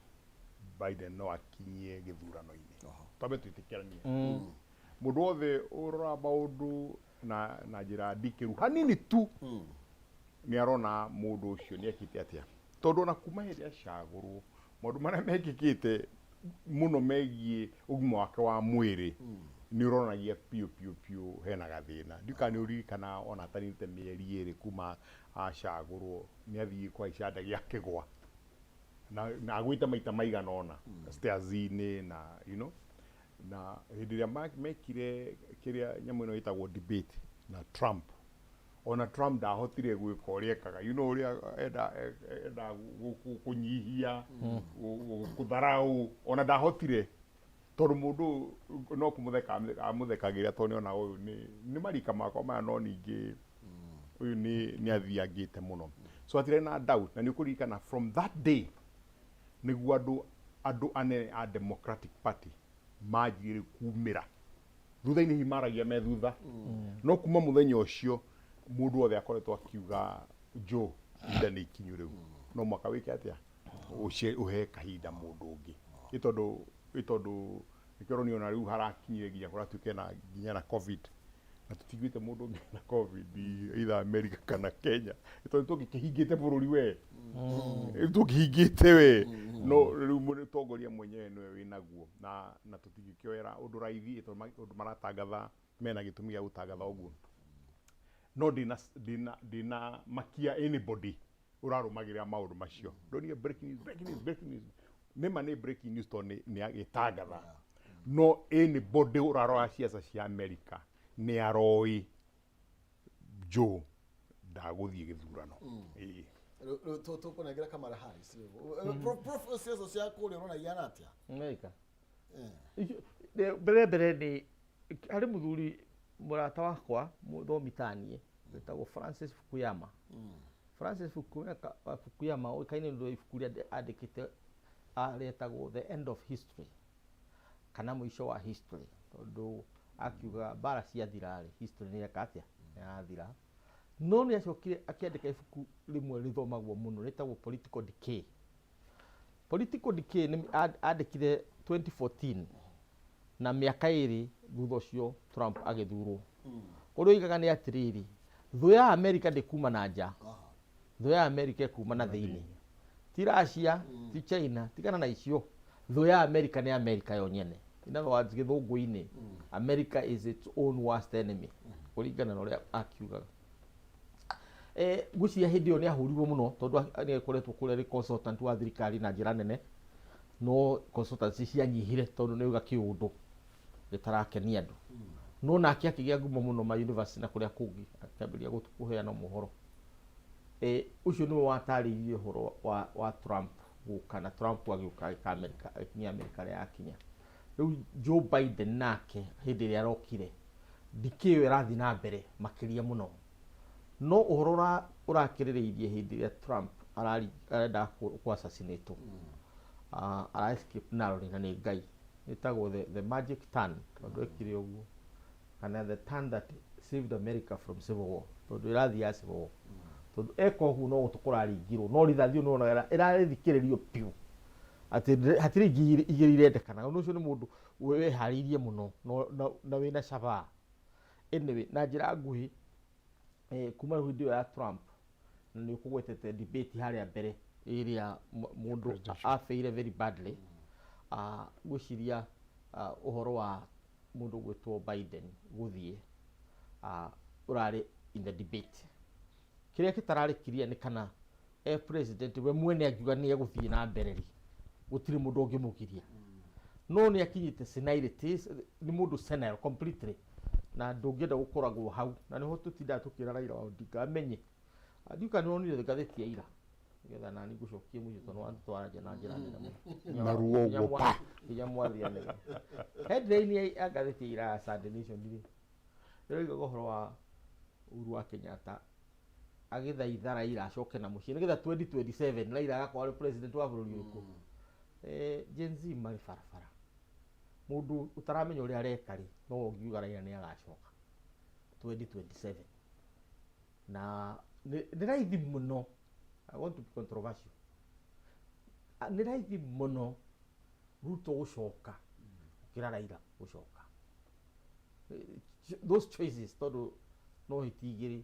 Biden no akinyie gĩthurano-inĩ. Twambe twĩtĩkĩranie, mũndũ wothe ũroraga maũndũ na njĩra ndikĩru hanini tu nĩ arona mũndũ ũcio nĩ ekĩte atĩa, tondũ ona kuma hĩndĩ acagũrwo, maũndũ marĩa mekĩkĩte mũno megiĩ ũgima wake wa mwĩrĩ nĩ ũronagia biũ biũ biũ hena gathĩna. Ndiũ kana nĩ ũririkana, ona ataninĩte mĩeri 2 kuma acagũrwo, nĩ athiĩ kũhaica ndege akĩgwa na agwĩte maita maigana ũna stairs-inĩ, na you know na hĩndĩ ĩrĩa mekire kĩrĩa nyamũ ĩno ĩtagwo debate na Trump, ona Trump ndahotire gwĩka ũrĩa ekaga, ũrĩa enda kũnyihia kũtharaũ, ona ndahotire, tondũ mũndũ ũyũ no kũmũtheka amũthekagĩra, tondũ nĩona ũyũ nĩ marika makwa maya, no ningĩ ũyũ nĩ athiangĩte mũno. So hatirĩ na doubt, na nĩ ũkũririkana from that day nĩguo andũ anene a Democratic Party manjirie rĩu kumĩra. Thutha-inĩ hihi maragia me thutha, no kuma mũthenya ũcio mũndũ wothe akoretwo akiuga Joe, ihinda nĩ ikinyu rĩu, no mwaka wĩke atĩa, ũhe kahinda mũndũ ũngĩ, ĩ tondũ nĩkĩo ũronio ona rĩu harakinyire nginya kũratuĩke na nginya na COVID, na tũtiguĩte mũndũ ũngĩ na COVID either America kana Kenya, ĩ tondũ tũngĩkĩhingĩte bũrũri we, tũngĩhingĩte we, no rĩu mũtongoria mwenyewe nĩwe wĩnaguo na tũtingĩkĩoera ũndũ raithi, ĩ tondũ ũndũ maratangatha mena gĩtũmi gĩa gũtangatha ũguo. No ndĩna makia anybody ũrarũmagĩrĩra maũndũ macio, ndonire breaking news, breaking news, breaking news. Nĩma nĩ breaking news tondũ nĩ agĩtangatha, no anybody ũrarora ciaca cia America nĩ aroĩ Joe ndagũthiĩ gĩthurano. Ĩĩ. Rĩu tũkũnengera Kamala Harris rĩu. Prof, ciaca cia kũrĩa ũrona ihana atĩa? America. Mbere nĩ harĩ mũthuri mũrata wakwa mũthomi taniĩ wĩtagwo Francis Fukuyama. Francis Fukuyama ũĩkaine nĩ ũndũ wa ibuku rĩa andĩkĩte rĩetagwo The End of History kana mũico wa history, tondũ akiuga mbara ciathira rĩ, history nĩ yeka atĩa, nĩ yathira. No nĩ acokire akĩandĩka ibuku rĩmwe rĩthomagwo mũno rĩtagwo Political Decay. Political Decay nĩ andĩkire 2014 na mĩaka 2 thutha ũcio Trump agĩthurwo. Ũrĩa oigaga nĩ atĩrĩrĩ, thũ ya America ndĩkuma na nja, thũ ya America ĩkuma na thĩinĩ, ti Russia, ti China, tigana na icio. Thũ ya America nĩ America yo nyene. In other words, gĩthũngũ-inĩ, America is its own worst enemy, kũringana na ũrĩa akiugaga. Ngwĩciria hĩndĩ ĩyo nĩ ahũrirwo mũno tondũ nĩ akoretwo kũrĩa arĩ consultant wa thirikari na njĩra nene, no consultancy cianyihire tondũ nĩ auga kĩũndũ gĩtarakenia andũ. No nake akĩgĩa ngumo mũno ma university na kũrĩa kũngĩ, akĩambĩrĩria kũheana mohoro. Ũcio nĩwe watarĩirie ũhoro wa Trump gũka, na Trump agĩũka agĩka America, agĩkinyia America harĩa yakinya. Rĩu Joe Biden nake hĩndĩ ĩrĩa arokire, decay ĩyo ĩrathiĩ na mbere makĩria mũno. No ũhoro ũrakĩrĩrĩirie hĩndĩ ĩrĩa Trump arendaga kũ assassinate, ara escape narrowly na nĩ Ngai. Ĩtagwo the magic turn, tondũ ekire ũguo, kana the turn that saved America from civil war, tondũ ĩrathiĩ ya civil war, tondũ eka ũguo no gũtũ kũraringirwo, no rithathi ĩyo nĩwonaga ĩrarĩthikĩrĩrio biũ atĩ hatirĩ ingĩ igĩrĩ irendekana. Ũndũ ũcio nĩ mũndũ wĩharĩirie mũno na wĩna cabaa. Anyway, na njĩra nguhĩ, kuma hĩndĩ ĩyo ya Trump, na nĩ ũkũgwetete debate harĩa mbere ĩrĩa mũndũ afaire very badly, ngwĩciria ũhoro wa mũndũ gwĩtwo Biden gũthiĩ ũrarĩ in the debate. Kĩrĩa gĩtararĩ clear nĩ kana e president we mwene angiuga nĩ egũthiĩ na mbere rĩ, gũtirĩ mũndũ ũngĩmũgiria, no nĩ akinyĩte senility, nĩ mũndũ senile completely, na ndũngĩenda gũkoragwo hau, na nĩho tũtindaga tũkĩra Raila wa Odinga amenye. Ndiũka nĩ wonire ngathĩti ya ira, nĩgetha nani ngũcokie mũico tondũ wantwara nja na njĩra nene mũno. Na ruo Nginya ũguo pa. Nginya mwathi anene. Headline ya ngathĩti ya ira ya Sunday Nation rĩ, ĩroigaga ũhoro wa Uhuru wa Kenyatta agĩthaitha Raila acoke na mũciĩ nĩgetha 2027 Raila agakorwo arĩ president wa bũrũri ũrĩkũ. Gen Z marĩ barabara, mũndũ ũtaramenya ũrĩa areka rĩ, no ũngiuga Raila nĩ agacoka 2027 na nĩ raithi mũno. I want to be controversial. Nĩ raithi mũno Ruto gũcoka gũkĩra Raila gũcoka. Those choices, tondũ no hiti igĩrĩ,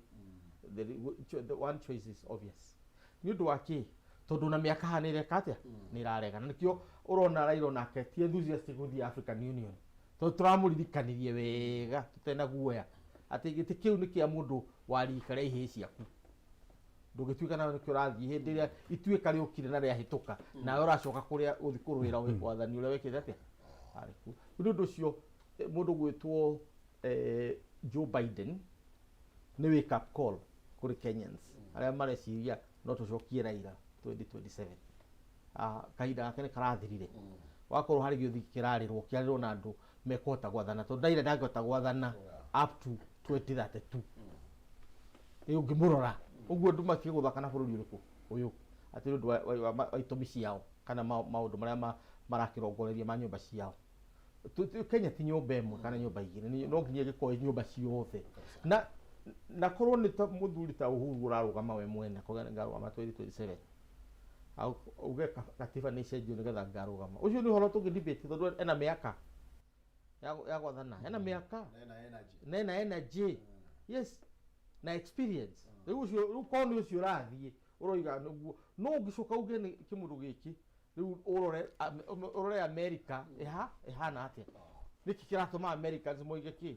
the one choice is obvious. Nĩ ũndũ wa kĩ? Tondũ na mĩaka haha nĩ ĩreka atĩa, nĩ ĩrarega, na nĩkĩo ũrona Raila onake ti enthusiastic gũthiĩ African Union, tondũ tũramũririkanirie wega tũtena guoya atĩ gĩtĩ kĩu nĩ kĩa mũndũ wa rika rĩa ihĩĩ ciaku. Ndũngĩtuĩka nawe nĩkĩo ũrathiĩ hĩndĩ ĩrĩa ituĩka rĩũkire na rĩahĩtũka, nawe ũracoka kũrĩa gũthiĩ kũrũĩra wathani ũrĩa wekĩte atĩa arĩ kuo. Nĩ ũndũ ũcio mũndũ gwĩtwo Joe Biden nĩ wake up call kũrĩ Kenyans arĩa mareciria no tũcokie Raila 2027. Kahinda gake nĩ karathirire. Wakorwo harĩ gĩũthi kĩrarĩrwo, kĩarĩrwo na andũ mekũhota gwathana, tondũ Raila ndangĩhota gwathana up to 2032. Ĩ ũngĩmũrora ũguo, andũ matige gũthaka na bũrũri ũrĩkũ ũyũ atĩ nĩ ũndũ wa itũmi ciao kana maũndũ marĩa marakĩrongoreria ma nyũmba ciao. Kenya ti nyũmba ĩmwe kana nyũmba igĩrĩ, no nginya ĩgĩkorwo ĩ nyũmba ciothe. Na korwo nĩ ta mũthuri ta Uhuru ũrarũgama we mwene, akauga nĩ ngarũgama 2027, auge katiba nĩ ĩcenjio nĩgetha ngarũgama. Ũcio nĩ ũhoro tũngĩ debate, tondũ ena mĩaka ya gwathana, ena mĩaka na ena energy. Na ena energy, yes, na experience. Rĩu ũcio, rĩu korwo nĩ ũcio ũrathiĩ ũroiga nĩguo, no ũngĩcoka uge nĩ kĩmũndũ gĩkĩ, rĩu ũrore America ĩhana atĩa, nĩkĩ kĩratũma Americans moige kĩ?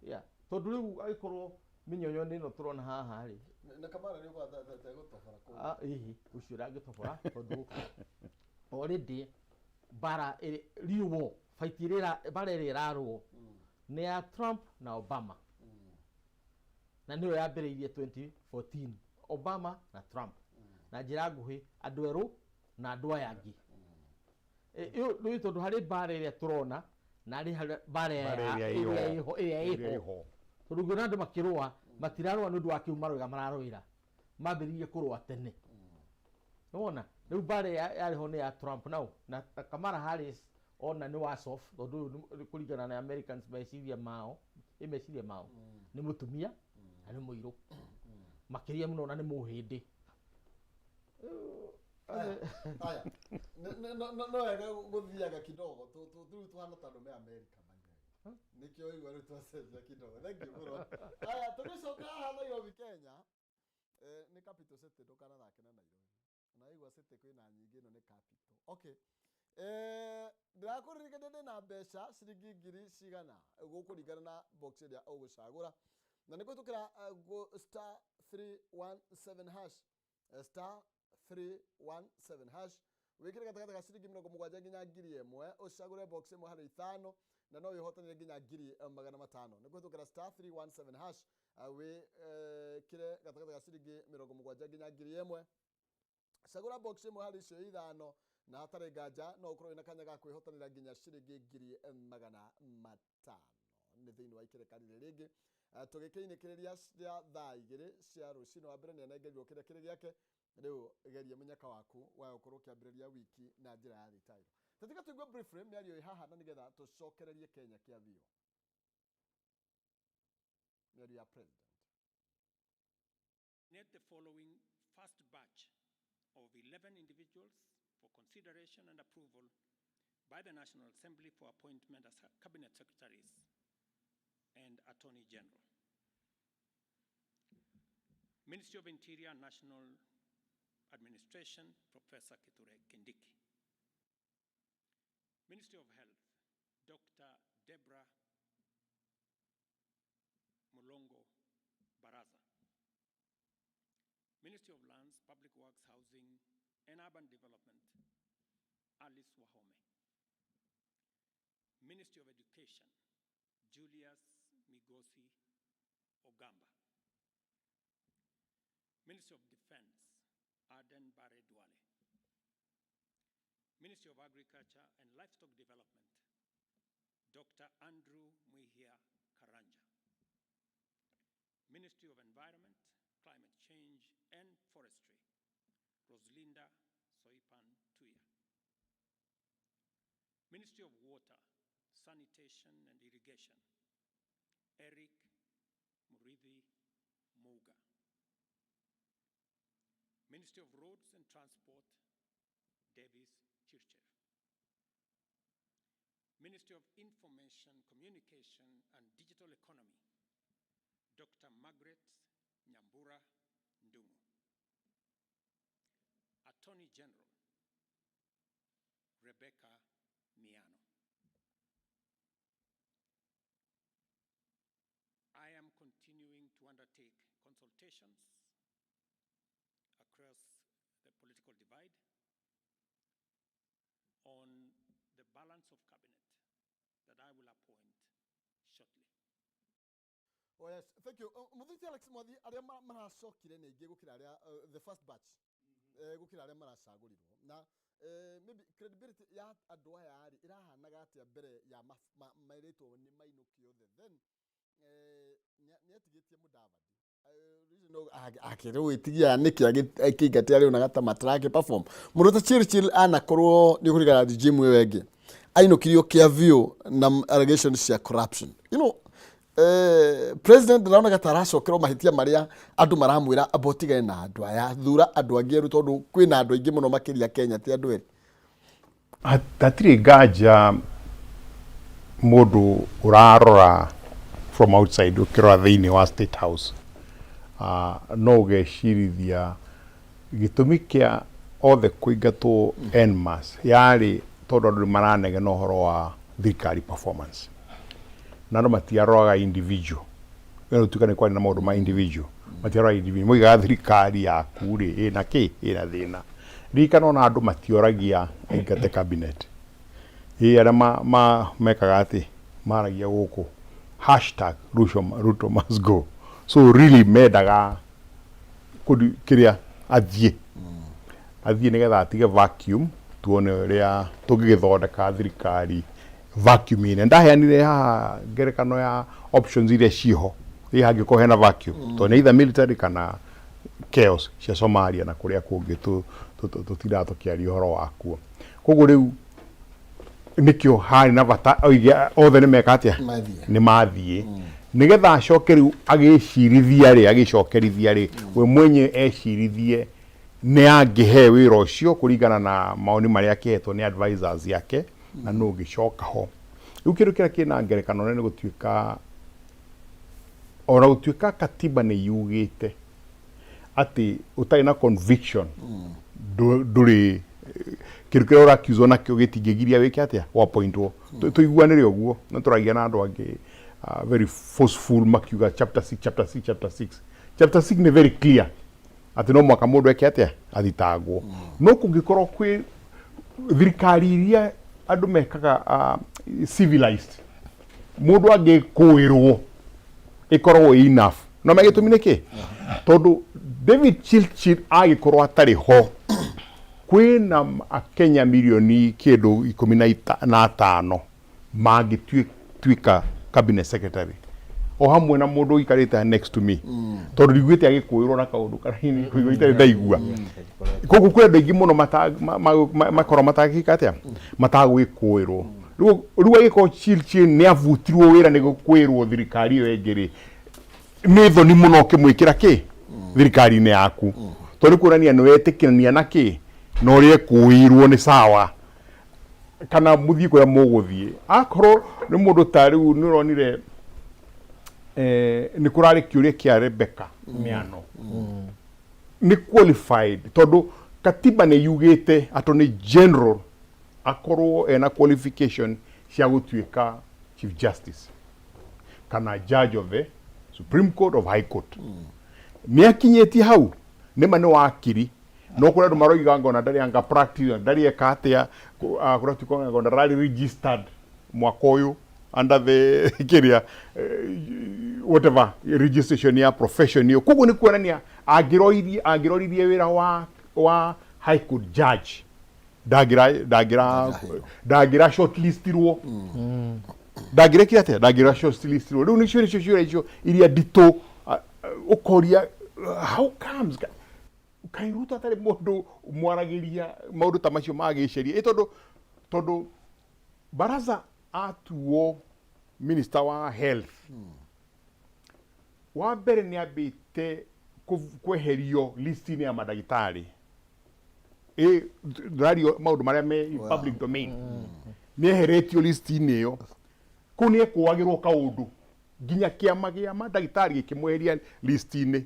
Yeah, tondũ rĩu agĩkorwo mĩnyonyo nĩ ĩno tũrona haha rĩ. Na Kamara nĩ ũkwa tegũtobora kũu. Ah, ĩhĩ, ũcio ndangĩtobora, tondũ already mbara ĩrĩ riũo, fight ĩrĩa mbara ĩrĩa ĩrarũo nĩ ya Trump na Obama, na nĩyo yambĩrĩirie 2014, Obama na Trump. Na njĩra nguhĩ, andũ erũ na andũ aya angĩ. Ĩyo nĩ tondũ harĩ mbara ĩrĩa tũrona na harĩ mbara Mbara ĩrĩa ĩho. Ĩrĩa ĩho, ĩrĩa Ĩrĩa ĩho. Ĩho. Tondũ ũngĩona andũ makĩrũa, matirarũa nĩ ũndũ wa kĩu maroiga mararũĩra, mambĩrĩirie kũrũa tene. Nĩwona rĩu mbara ĩrĩa yarĩ ho nĩ ya Trump nao na Kamala Harris, ona nĩ worse off, tondũ ũyũ nĩ kũringana na Americans meciria mao, ĩ meciria mao nĩ mũtumia na nĩ mũirũ makĩria mũno na nĩ mũhĩndĩ. Aya, no wega gũthiaga kidogo, rĩu tuhana ta andũ me America maithe, nĩkĩo igua rĩu twacenjia kidogo. Thank you mũno. Aya, tũgĩcoka haha Nairobi, Kenya, nĩ Capital City, ndũkanathake na Nairobi. Unaigua city kwĩna nyingĩ, ĩno nĩ capital. Okay, ndĩrakũririkania ndĩna mbeca ciringi ngiri cigana gũkũringana na box ĩrĩa ũgũcagũra, na nĩ kũhĩtũkĩra *317#, *317# wĩkĩre gatagatĩ ga ciringi 70 nginya 1000, ũcagũre box ĩmwe harĩ ithano, na no wĩhotanĩre nginya 500,000. Nĩ kũhĩtũkĩra *317#, wĩkĩre gatagatĩ ga ciringi 70 nginya 1000, cagũra box ĩmwe harĩ icio ithano, na hatarĩ nganja no ũkorwo wĩna kanya ga kwĩhotanĩra nginya ciringi 500,000. Nĩ thĩinĩ wa ikereka rĩrĩ rĩngĩ, tũgĩkĩinĩkĩrĩria cia thaa 2 cia rũcinĩ. Wa mbere nĩ anengerirwo kĩrĩa kĩrĩ gĩake. Rĩu geria mũnyaka waku wa gũkorwo ũkĩambĩrĩria wiki na njĩra ya thitairo. Tatiga tũigue briefly mĩario ĩ haha, na nĩgetha tũcokererie Kenya kĩa biũ, mĩario ya president. Nominate the following first batch of 11 individuals for consideration and approval by the National Assembly for appointment as Cabinet Secretaries and Attorney General. Ministry of Interior National Administration, Professor Kithure Kindiki. Ministry of Health, Dr. Deborah Mulongo Baraza. Ministry of Lands, Public Works, Housing, and Urban Development, Alice Wahome. Ministry of Education, Julius Migosi Ogamba. Ministry of Defense, Aden Bare Duale. Ministry of Agriculture and Livestock Development, Dr. Andrew Mwihia Karanja. Ministry of Environment, Climate Change and Forestry, Roselinda Soipan Tuya. Ministry of Water, Sanitation and Irrigation, Eric Murithi Muga. Ministry of Roads and Transport, Davis Chirchir. Ministry of Information, Communication and Digital Economy, Dr. Margaret Nyambura Ndung'u. Attorney General, Rebecca Miano. I am continuing to undertake consultations across the political divide on the balance of cabinet that I will appoint shortly. Oh yes, thank you. Muthiti Alex Mwathi, arĩa maracokire nĩ aingĩ gũkĩra arĩa the first batch, gũkĩra arĩa maracagũrirwo, na maybe credibility ya andũ aya rĩ ĩrahanaga atĩa mbere ya merĩtwo nĩ mainũke othe? Then nĩ atigĩtie Mudavadi akĩrĩwĩtigia nĩkĩ akĩingatia rĩu na gata matarake perform mũndũ ta Churchill anakorwo nĩ ũkũringana na regime ĩyo ĩngĩ. Ainũkirio kĩa biũ na allegations cia corruption. President ndĩroneka ta aracokerwo mahĩtia marĩa andũ maramwĩra amba ũtigane na andũ aya, thura andũ angĩ erũ, tondũ kwĩna andũ aingĩ mũno makĩria Kenya, ti andũ erĩ. Hatirĩ nganja mũndũ ũrarora from outside, ũkĩrora thĩinĩ wa State House, no ũgecirithia gĩtũmi kĩa othe kũingatwo en masse yarĩ tondũ andũ nĩ maranegena ũhoro wa thirikari performance, na andũ matiaroraga individual. We gũtuĩka nĩ kwarĩ na maũndũ ma individual, matiaroraga individual, moigaga thirikari yaku rĩ ĩna kĩ, ĩna thĩna. Ririkana ona andũ matioragia aingate cabinet, ĩ arĩa mekaga atĩ maragia gũkũ #Ruto, Ruto must go. So really mendaga kũndi kĩrĩa athiĩ nĩgetha atige vacuum, tuone ũrĩa tũngĩgĩthondeka thirikari vacuum ine. Ndaheanire haha ngerekano ya options iria ciĩho ĩ hangĩkorwo hena vacuum, tondũ nĩ either military kana chaos cia Somalia na kũrĩa kũngĩ tũtindaga tũkĩaria ũhoro wakuo. Koguo rĩu nĩkĩo harĩ na bata oige othe nĩ meka atĩa. Mathiĩ. Nĩ mathiĩ nĩgetha acoke rĩu agĩcirithia rĩ, agĩcokerithia rĩ, we mwenyewe ecirithie nĩ angĩhe wĩra ũcio kũringana na maoni marĩa akĩhetwo nĩ advisors yake na nũ ũngĩcoka ho. Rĩu kĩndũ kĩrĩa kĩna ngerekano nene nĩ gũtuĩka ona gũtuĩka katiba nĩ yugĩte atĩ ũtarĩ na conviction ndũrĩ kĩndũ kĩrĩa ũraccuswo nakĩo gĩtingĩgiria wĩke atĩa, appointwo. Tũiguanĩre ũguo no tũragia na andũ angĩ very forceful makiuga chapter 6, chapter 6, chapter 6, chapter 6 nĩ very clear atĩ no mwaka mũndũ eke atĩa, athitangwo. No kũngĩkorwo kwĩ thirikari iria andũ mekaga civilized, mũndũ angĩkũĩrwo ĩkoragwo ĩ enough. No me gĩtũmi nĩ kĩ? Tondũ David Chirchir agĩkorwo atarĩ ho, kwĩna akenya mirioni kĩndũ 15 mangĩtuĩka cabinet secretary o hamwe na mũndũ ũikarĩte next to me, tondũ ndiguĩte agĩkũĩrwo na kaũndũ kanini kũigua itarĩ ndaigua. Koguo kwĩ andũ aingĩ mũno makorwo matangĩka atĩa, matagwĩkũĩrwo. Rĩu agĩkorwo Chirchir nĩ abutirwo wĩra nĩ gũkwĩrwo thirikari ĩyo ĩngĩ rĩ, nĩ thoni mũno ũkĩmwĩkĩra kĩ thirikari-inĩ yaku, tondũ nĩ kuonania nĩ wetĩkania na kĩ na ũrĩa ekũĩirwo nĩ sawa, kana mũthiĩ kũrĩa mũgũthiĩ. Akorwo nĩ mũndũ ta rĩu nĩ ũronire nĩ kũrarĩ kĩũria kĩa Rebecca Miano nĩ qualified, tondũ katiba nĩ yugĩte attorney general akorwo ena qualification cia gũtuĩka chief justice kana judge of the Supreme Court of High Court. Nĩ akinyĩtie hau? Nĩma nĩ wakiri, no kũrĩ andũ maroiga ngona ndarĩ anga practice, ndarĩ eka atĩa, kũratuĩka ngo ndararĩ registered mwaka ũyũ under the kĩrĩa whatever registration ya profession ĩyo. Koguo nĩ kuonania angĩroririe wĩra wa high court judge ndangĩra shortlistirwo, ndangĩrekire atĩa, ndangĩra shortlistirwo. Rĩu nĩcio ciũria icio iria nditũ ũkoria how comes kaĩ Ruto atarĩ mũndũ mwaragĩria maũndũ ta macio ma gĩceria ĩ, tondũ Baraza atuo minister wa health wa mbere nĩ ambĩte kweherio list-inĩ ya mandagĩtarĩ. Ĩ ndĩrario maũndũ marĩa me in public domain. Nĩ eheretio list-inĩ ĩyo, kũu nĩ ekũagĩrwo kaũndũ nginya kĩama gĩa mandagĩtarĩ gĩkĩmweheria list-inĩ.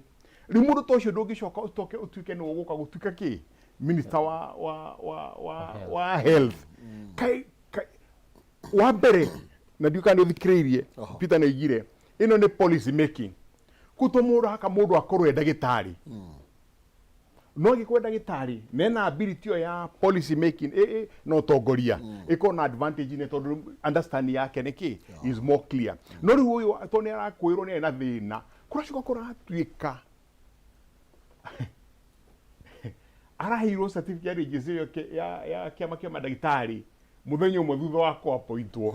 Rĩu mũndũ ta ũcio ndũngĩcoka ũcoke ũtuĩke nĩwe ũgũka gũtuĩka kĩ minister wa health. Kai wa mbere na ndiũ kana nĩ ũthikĩrĩirie Peter nĩ oigire ĩno nĩ policy making kũu to mũndũ haka mũndũ akorwo e ndagĩtarĩ, no angĩkorwo ndagĩtarĩ nena ability ĩyo ya policy making no ũtongoria ĩkorwo na advantage nĩ tondũ understanding yake nĩ kĩ is more clear. No rĩu ũyũ tondũ nĩ arakwĩrwo nĩ arĩ na thĩna, kũracoka kũratuĩka araheirwo certificate ya registration ya kĩama kĩa mandagĩtarĩ mũthenya ũmwe thutha wa kũappointwo,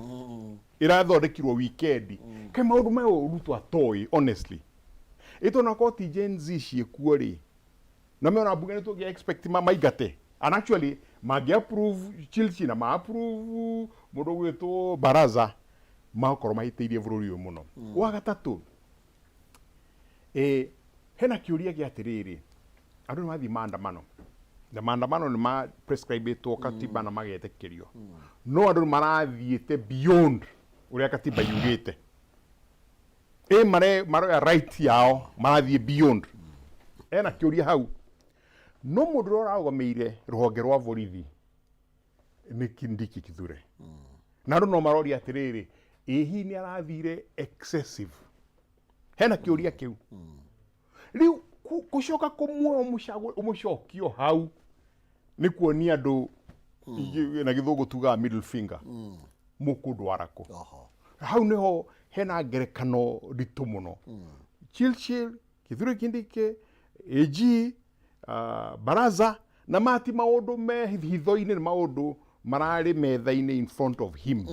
ĩrathondekirwo weekend. Kaĩ maũndũ maya Ruto atoĩ honestly? Ĩ tondũ akorwo ti Gen Z ciĩkuo rĩ, na mena mbunge nĩ tũngĩ expect maingate, and actually mangĩ approve Chilchi na ma approve. Mũndũ ũgwĩtwo Baraza makorwo mahĩtĩirie bũrũri ũyũ mũno. Wa gatatũ, hena kĩũria gĩa atĩrĩrĩ, andũ nĩ mathiĩ maandamano na maandamano nĩ ma prescribĩtwo katiba na magetĩkĩrio, no andũ nĩ marathiĩte beyond ũrĩa katiba yugĩte. Ĩ mare maroya right yao, marathiĩ beyond. Ena kĩũria hau, no mũndũ ũrĩa ũrarũgamĩire rũhonge rwa borithi nĩ Kindiki Kithure, na andũ no maroria atĩrĩrĩ, ĩ hihi nĩ arathire excessive? Hena kĩũria kĩu. Rĩu gũcoka kũmuoya ũmũcokio hau nĩ kuonia andũ na gĩthũngũ tugaga middle finger, mũkũndwara kũ? Hau nĩho hena ngerekano nditũ mũno. Churchill, Kithure Kindiki, AG, Baraza na mati maũndũ me hitho-inĩ, nĩ maũndũ mararĩ metha-inĩ in front of him.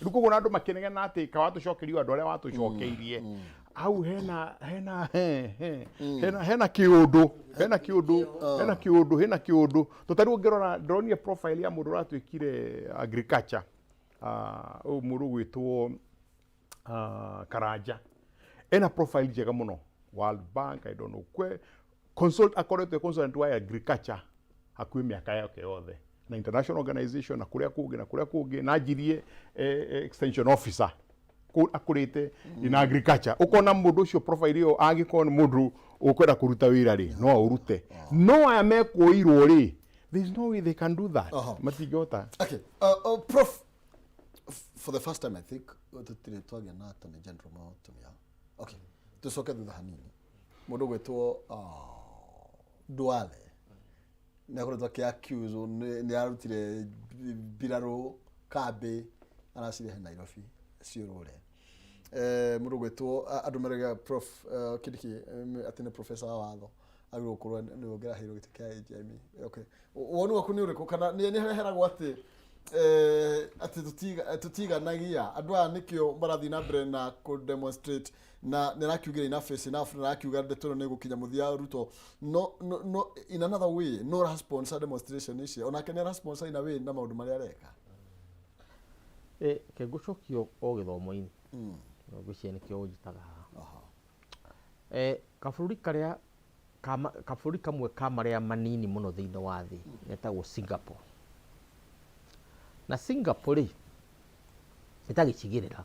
Rĩu koguo na andũ makĩnegena atĩ ka watũcokerio andũ arĩa watũcokeirie hau, hena hena he, he, hena hena kĩũndũ, hena kĩũndũ, hena kĩũndũ, hena kĩũndũ. Tũtarĩ ũngĩrora, ndĩronire profile ya mũndũ ũratuĩkire agriculture, ũyũ mũndũ ũgwĩtwo Karanja, ena profile njega mũno, World Bank, I don't know kwe consult, akoretwo consultant wa agriculture hakuhĩ mĩaka yake yothe na international organization na kũrĩa kũngĩ na kũrĩa kũngĩ, na anjirie extension officer akũrĩte in agriculture. Ũkona mũndũ ũcio profile ĩyo, angĩkorwo nĩ mũndũ ũkwenda kũruta wĩra rĩ, no aũrute. No aya mekũirwo rĩ, there is no way they can do that. Matingĩhota. Okay, Prof, for the first time I think tũtirĩ twagĩa na Attorney General mũtumia. Okay, tũcoke thutha hanini. Mũndũ ũgwĩtwo Duale nĩ akoretwo akĩ accuse nĩ arutire mbirarũ kambĩ aracirehe Nairobi ciũrũre. Mũndũ ũgwĩtwo andũ marauga Prof Kindiki, atĩ nĩ professor wa watho, agĩrĩirwo gũkorwo nĩwe ũngĩraheirwo gĩtĩ kĩa AGME. Okay. Woni waku nĩ ũrĩkũ, kana nĩ hareheragwo atĩ atĩ tũtiganagia andũ aya nĩkĩo marathiĩ na mbere na kũ demonstrate, na nĩ arakiugire enough is enough, na arakiuga ndeto ĩno nĩ ĩgũkinya mũthia Ruto, no in another way no ara sponsor demonstration ici, onake nĩ ara sponsor in a way na maũndũ marĩa areka? Reke ngũcokio o gĩthomo-inĩ. No ngwĩciria nĩkĩo ũnjĩtaga haha. Kabũrũri karĩa kabũrũri kamwe ka marĩa manini mũno thĩinĩ wa thĩ getagwo Singapore. Na Singapore rĩ, nĩ ta gĩcigĩrĩra.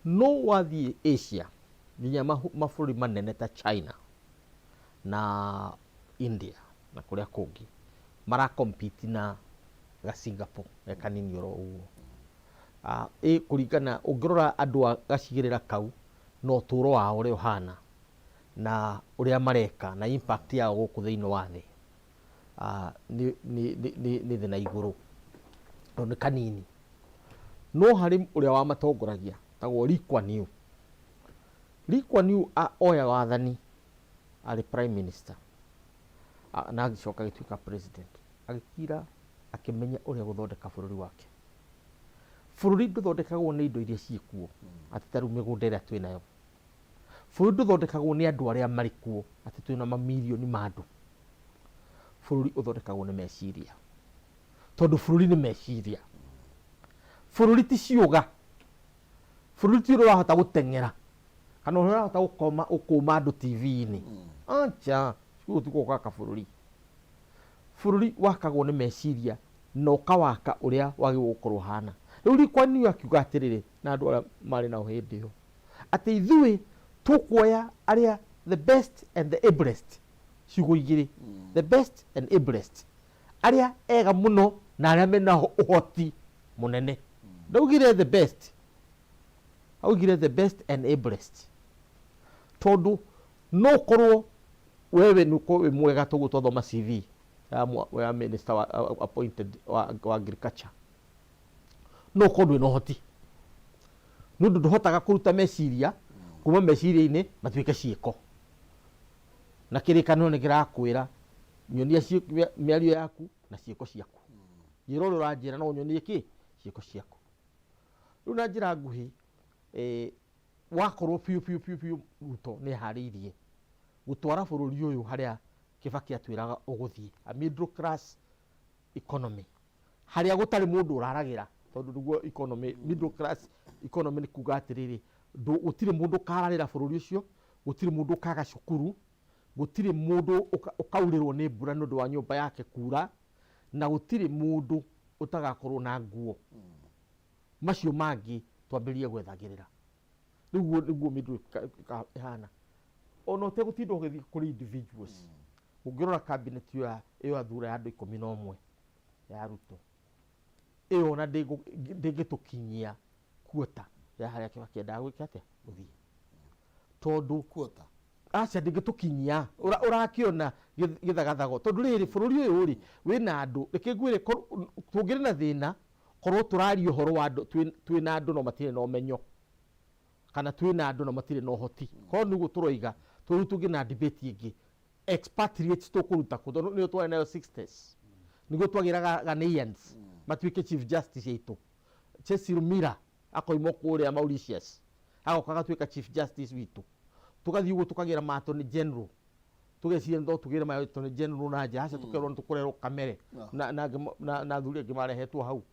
No wathiĩ Asia, nginya mabũrũri manene ta China na India na kũrĩa kũngĩ, mara compete na ga Singapore ge kanini oro ũguo. Ĩ kũringana ũngĩrora andũ a gacigĩrĩra kau na ũtũro wao ũrĩa ũhana na ũrĩa mareka na impact yao gũkũ thĩinĩ wa thĩ, nĩ thĩ na igũrũ, tondũ nĩ kanini. No harĩ ũrĩa wamatongoragia tagwo Lee Kuan Yew. Lee Kuan Yew oya wathani arĩ prime minister na agĩcoka agĩtuĩka president, agĩkira akĩmenya ũrĩa gũthondeka bũrũri wake. Bũrũri ndũthondekagwo nĩ indo iria ciĩkuo, atĩ ta rĩu mĩgũnda ĩrĩa twĩnayo. Bũrũri ndũthondekagwo nĩ andũ arĩa marĩ kuo, atĩ twĩna mamirioni ma andũ. Bũrũri ũthondekagwo nĩ meciria, tondũ bũrũri nĩ meciria. Bũrũri ti ciũga, bũrũri ti ũrĩa ũrahota gũteng'era kana ũrĩa ũrahota gũkoma ũkũma andũ TV-inĩ. Acha, gũkũ ti gwaka bũrũri. Bũrũri wakagwo nĩ meciria na ũkawaka ũrĩa wagĩrĩirwo gũkorwo ũhana. Rĩu Lee Kuan Yew akiuga atĩrĩrĩ na andũ arĩa marĩ nao hĩndĩ ĩyo, atĩ ithuĩ tũkuoya arĩa the best and the ablest, ciugo igĩrĩ, the best and ablest, arĩa ega mũno na arĩa mena ũhoti mũnene. Ndaugire the best, augire the best and ablest, tondũ no ũkorwo wewe nĩ ũkorwo wĩ mwega toguo twathoma CV ya minister wa, appointed wa agriculture, no ũkorwo ndwĩ na ũhoti nĩ ũndũ ndũhotaga kũruta meciria kuma meciria-inĩ matuĩke ciĩko, na kĩrĩkanĩro nĩ kĩrakwĩra nyonia mĩario yaku na ciĩko ciaku, njĩra ũrĩa ũranjĩra no ũnyonie kĩ ciĩko ciaku. Rĩu na njĩra nguhĩ, wakorwo biũ biũ biũ biũ Ruto nĩ eharĩirie gũtwara bũrũri ũyũ harĩa Kibaki atwĩraga ũgũthiĩ, a middle class economy, harĩa gũtarĩ mũndũ ũraragĩra. Tondũ nĩguo economy, middle class economy nĩ kuga atĩrĩrĩ, gũtirĩ mũndũ ũkararĩra bũrũri ũcio, gũtirĩ mũndũ ũkaga cukuru, gũtirĩ mũndũ ũkaurĩrwo nĩ mbura nĩ ũndũ wa nyũmba yake kura, na gũtirĩ mũndũ ũtagakorwo na nguo. Macio mangĩ twambĩrĩrie gwethagĩrĩra. Rĩu ũguo nĩguo middle ĩhana. Ona ũtegũtinda ũgĩthiĩ kũrĩ individuals, ũngĩrora cabinet ĩyo ĩyo athura ya andũ 11 ya Ruto, ĩyo ona ndĩngĩtũkinyia quota ya harĩa Kibaki endaga gwĩka atĩa, gũthiĩ, tondũ Quota. Aca, ndĩngĩtũkinyia. Ũrakĩona gĩthagathago, tondũ rĩrĩ bũrũri ũyũ rĩ wĩna andũ, reke ngwĩre, tũngĩrĩ na thĩna korwo tũraria ũhoro wa andũ twĩna andũ no matirĩ na ũmenyo, kana twĩna andũ na matirĩ na ũhoti. Korwo nĩguo tũroiga, tondũ rĩu tũngĩ na debate ĩngĩ, expatriates tũkũruta kũ? Tondũ nĩyo twarĩ nayo 60s, nĩguo twagĩraga Ghanaians matuĩke chief justice aitũ. Cecil Miller akoima kũrĩa Mauritius, agoka agatuĩka chief justice witũ. Tũgathiĩ ũguo tũkagĩra ma attorney general, tũgeciria no tũgĩre ma attorney general na nja, aca, tũkerwo nĩ tũkũrerwo kamere na athuri angĩ marehetwo hau.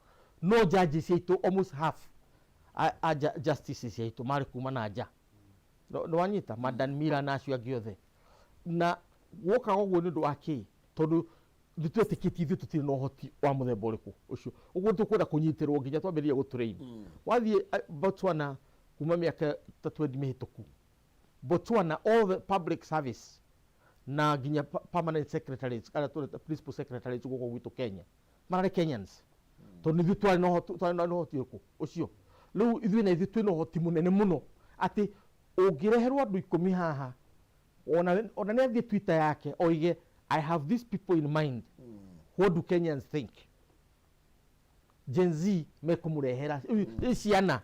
No judges aitũ, almost half a justices aitũ marĩ kuma na nja. Nĩ wanyita Madan Miller na acio angĩ othe. Na wokaga ũguo nĩ ũndũ wa kĩ? Tondũ nĩ twetĩkĩtie ithuĩ tũtirĩ na ũhoti wa mũthemba ũrĩkũ ũcio. Ũguo tũkwenda kũnyitĩrwo nginya twambĩrĩrie gũtrain. Wathiĩ Botswana kuma mĩaka ta 20 mĩhĩtũku, Botswana, all the public service na nginya permanent secretaries arĩa tũreta principal secretaries gũkũ gwitũ Kenya mararĩ Kenyans, tondũ ithuĩ twarĩ na ũhoti ũrĩkũ ũcio. Rĩu ithuĩ na ithuĩ twĩna ũhoti mũnene mũno atĩ ũngĩreherwo andũ 10 haha, ona nĩ athiĩ Twitter yake oige, "I have these people in mind, what do Kenyans think?" Gen Z mekũmũrehera ciana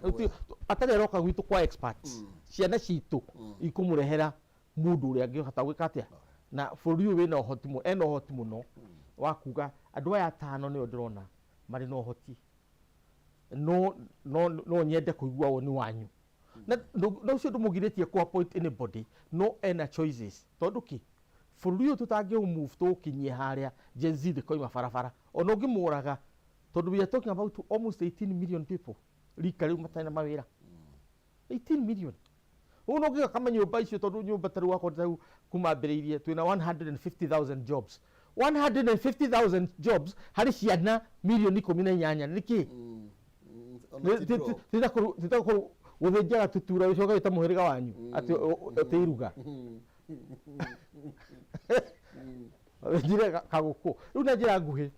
atarĩ aroka gwitũ kwa experts, ciana citũ ikũmũrehera mũndũ ũrĩa angĩhota gwĩka atĩa. Na bũrũri ũyũ wĩna ũhoti ena ũhoti mũno wa kuga andũ aya atano nĩo ndĩrona marĩ na ũhoti, no nyende kũigua woni wanyu. Na ũcio ndũmũgirĩtie kũ appoint anybody, no ena choices, tondũ kĩ bũrũri ũyũ tũtangĩ move tũũkinyie harĩa Gen Z ndĩkoima barabara ona ũngĩmũraga, tondũ we are talking about almost 18 million people rika rĩu matarĩ na mawĩra, 18 million. Ũguo no ũngĩgaka manyũmba icio, tondũ nyũmba ta rĩu akorwo ta rĩu kuma ambĩrĩirie twĩna 150,000 jobs, 150,000 jobs harĩ ciana milioni 18 nĩ kĩ? Ona ti draw. Tita gũthĩnjaga tutura ũcoke wĩta mũhĩrĩga wanyu atĩ iruga thĩnjire kagũkũ. Rĩu na njĩra nguhĩ,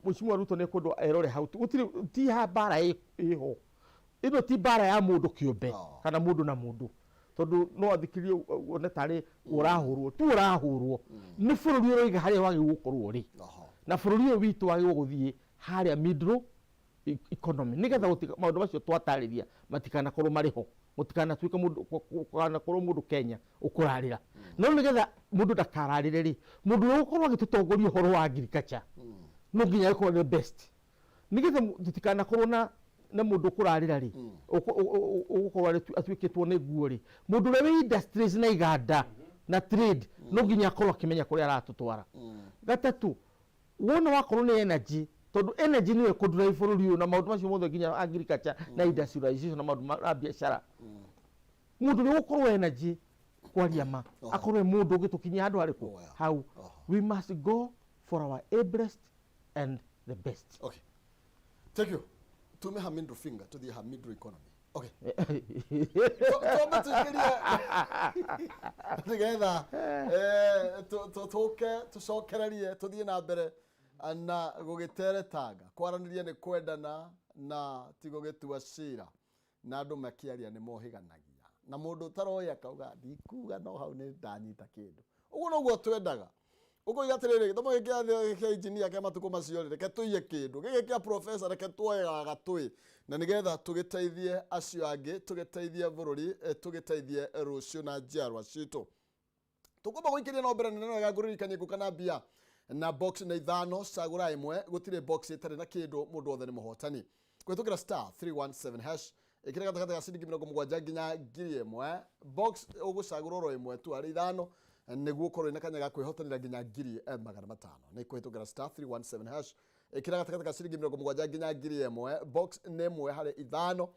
Mheshimiwa Ruto nĩ kwendwo erore hau. Gũtirĩ ti ha mbara ĩho, ĩno ti mbara ya mũndũ kĩũmbe kana mũndũ na mũndũ, tondũ no athikĩrie wone tarĩ ũrahũrwo tu, ũrahũrwo nĩ bũrũri ũroiga harĩa wagĩrĩirwo gũkorwo rĩ. Na bũrũri ũyũ witũ wagĩrĩirwo gũthiĩ harĩa middle economy, nĩgetha maũndũ macio twatarĩria matikanakorwo marĩ ho, gũtikanatuĩke mũndũ kũganakorwo mũndũ Kenya ũkũrarĩra. No nĩgetha mũndũ ndakararĩre rĩ, mũndũ ũrĩa ũgũkorwo agĩtũtongoria ũhoro wa agriculture no nginya agĩkorwo nĩ best, nĩgetha tũtikanakorwo na mũndũ ũkũrarĩra rĩ, ũgũkorwo atuĩkĩtwo nĩ nguo rĩ. Mũndũ ũrĩa wĩ industries na iganda na trade no nginya akorwo akĩmenya kũrĩa aratũtwara. Gatatũ, wona wakorwo nĩ energy, tondũ energy nĩyo ĩkũdrive bũrũri ũyũ na maũndũ macio mothe, nginya agriculture na industrialization na maũndũ ma biacara. Mũndũ ũrĩa ũgũkorwo energy, kwaria ma, akorwo e mũndũ ũngĩtũkinyia handũ harĩkũ hau. We must go for our ablest and the best. Okay, thank you. Tume ha middle finger, tuthiĩ ha middle economy. Okay, twambe tuingĩrie nĩgetha tũke tũcokererie tũthiĩ na mbere na gũgĩteretanga. Kwaranĩria nĩ kwendana na ti gũgĩtua cira, na andũ makĩaria nĩ mohĩganagia, na mũndũ ũtaroĩ akauga ndikuga, no hau nĩ ndanyita kĩndũ. Ũguo noguo twendaga. Ũkoiga atĩrĩrĩ, gĩthomo gĩkĩ kĩa engineer kĩa matukũ macio rĩ, reke tũiye kĩndũ gĩkĩ kĩa professor, reke tuoyaga gatũĩ, na nĩgetha tũgĩteithie acio angĩ, tũgĩteithie bũrũri, tũgĩteithie rũciũ na njiarwa citũ. Tũkwamba gũikĩria no mbere nene wega ngũririkanie ngũka na mbia na box na ithano, cagũra ĩmwe, gũtirĩ box ĩtarĩ na kĩndũ, mũndũ wothe nĩ mũhotani. Kũhĩtũkĩra *317#, ĩkĩra gatagatĩ ga ciringi 70 nginya 1000. Box ũgũcagũra oro ĩmwe tu harĩ ithano nĩguo ũkorwo wĩna kanya ga kwĩhotanĩra nginya 500,000. Nĩ kũhĩtũkĩra *317#. Ĩkĩra gatagatĩ ka ciringi 70 nginya 1000, box nĩ ĩmwe harĩ ithano,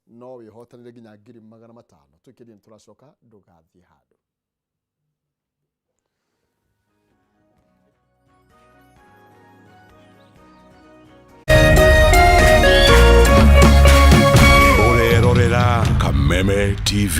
no wĩhotanĩre nginya 500,000. Tũikĩrie, nĩ tũracoka, ndũgathiĩ handũ. Ũrerorera Kameme TV.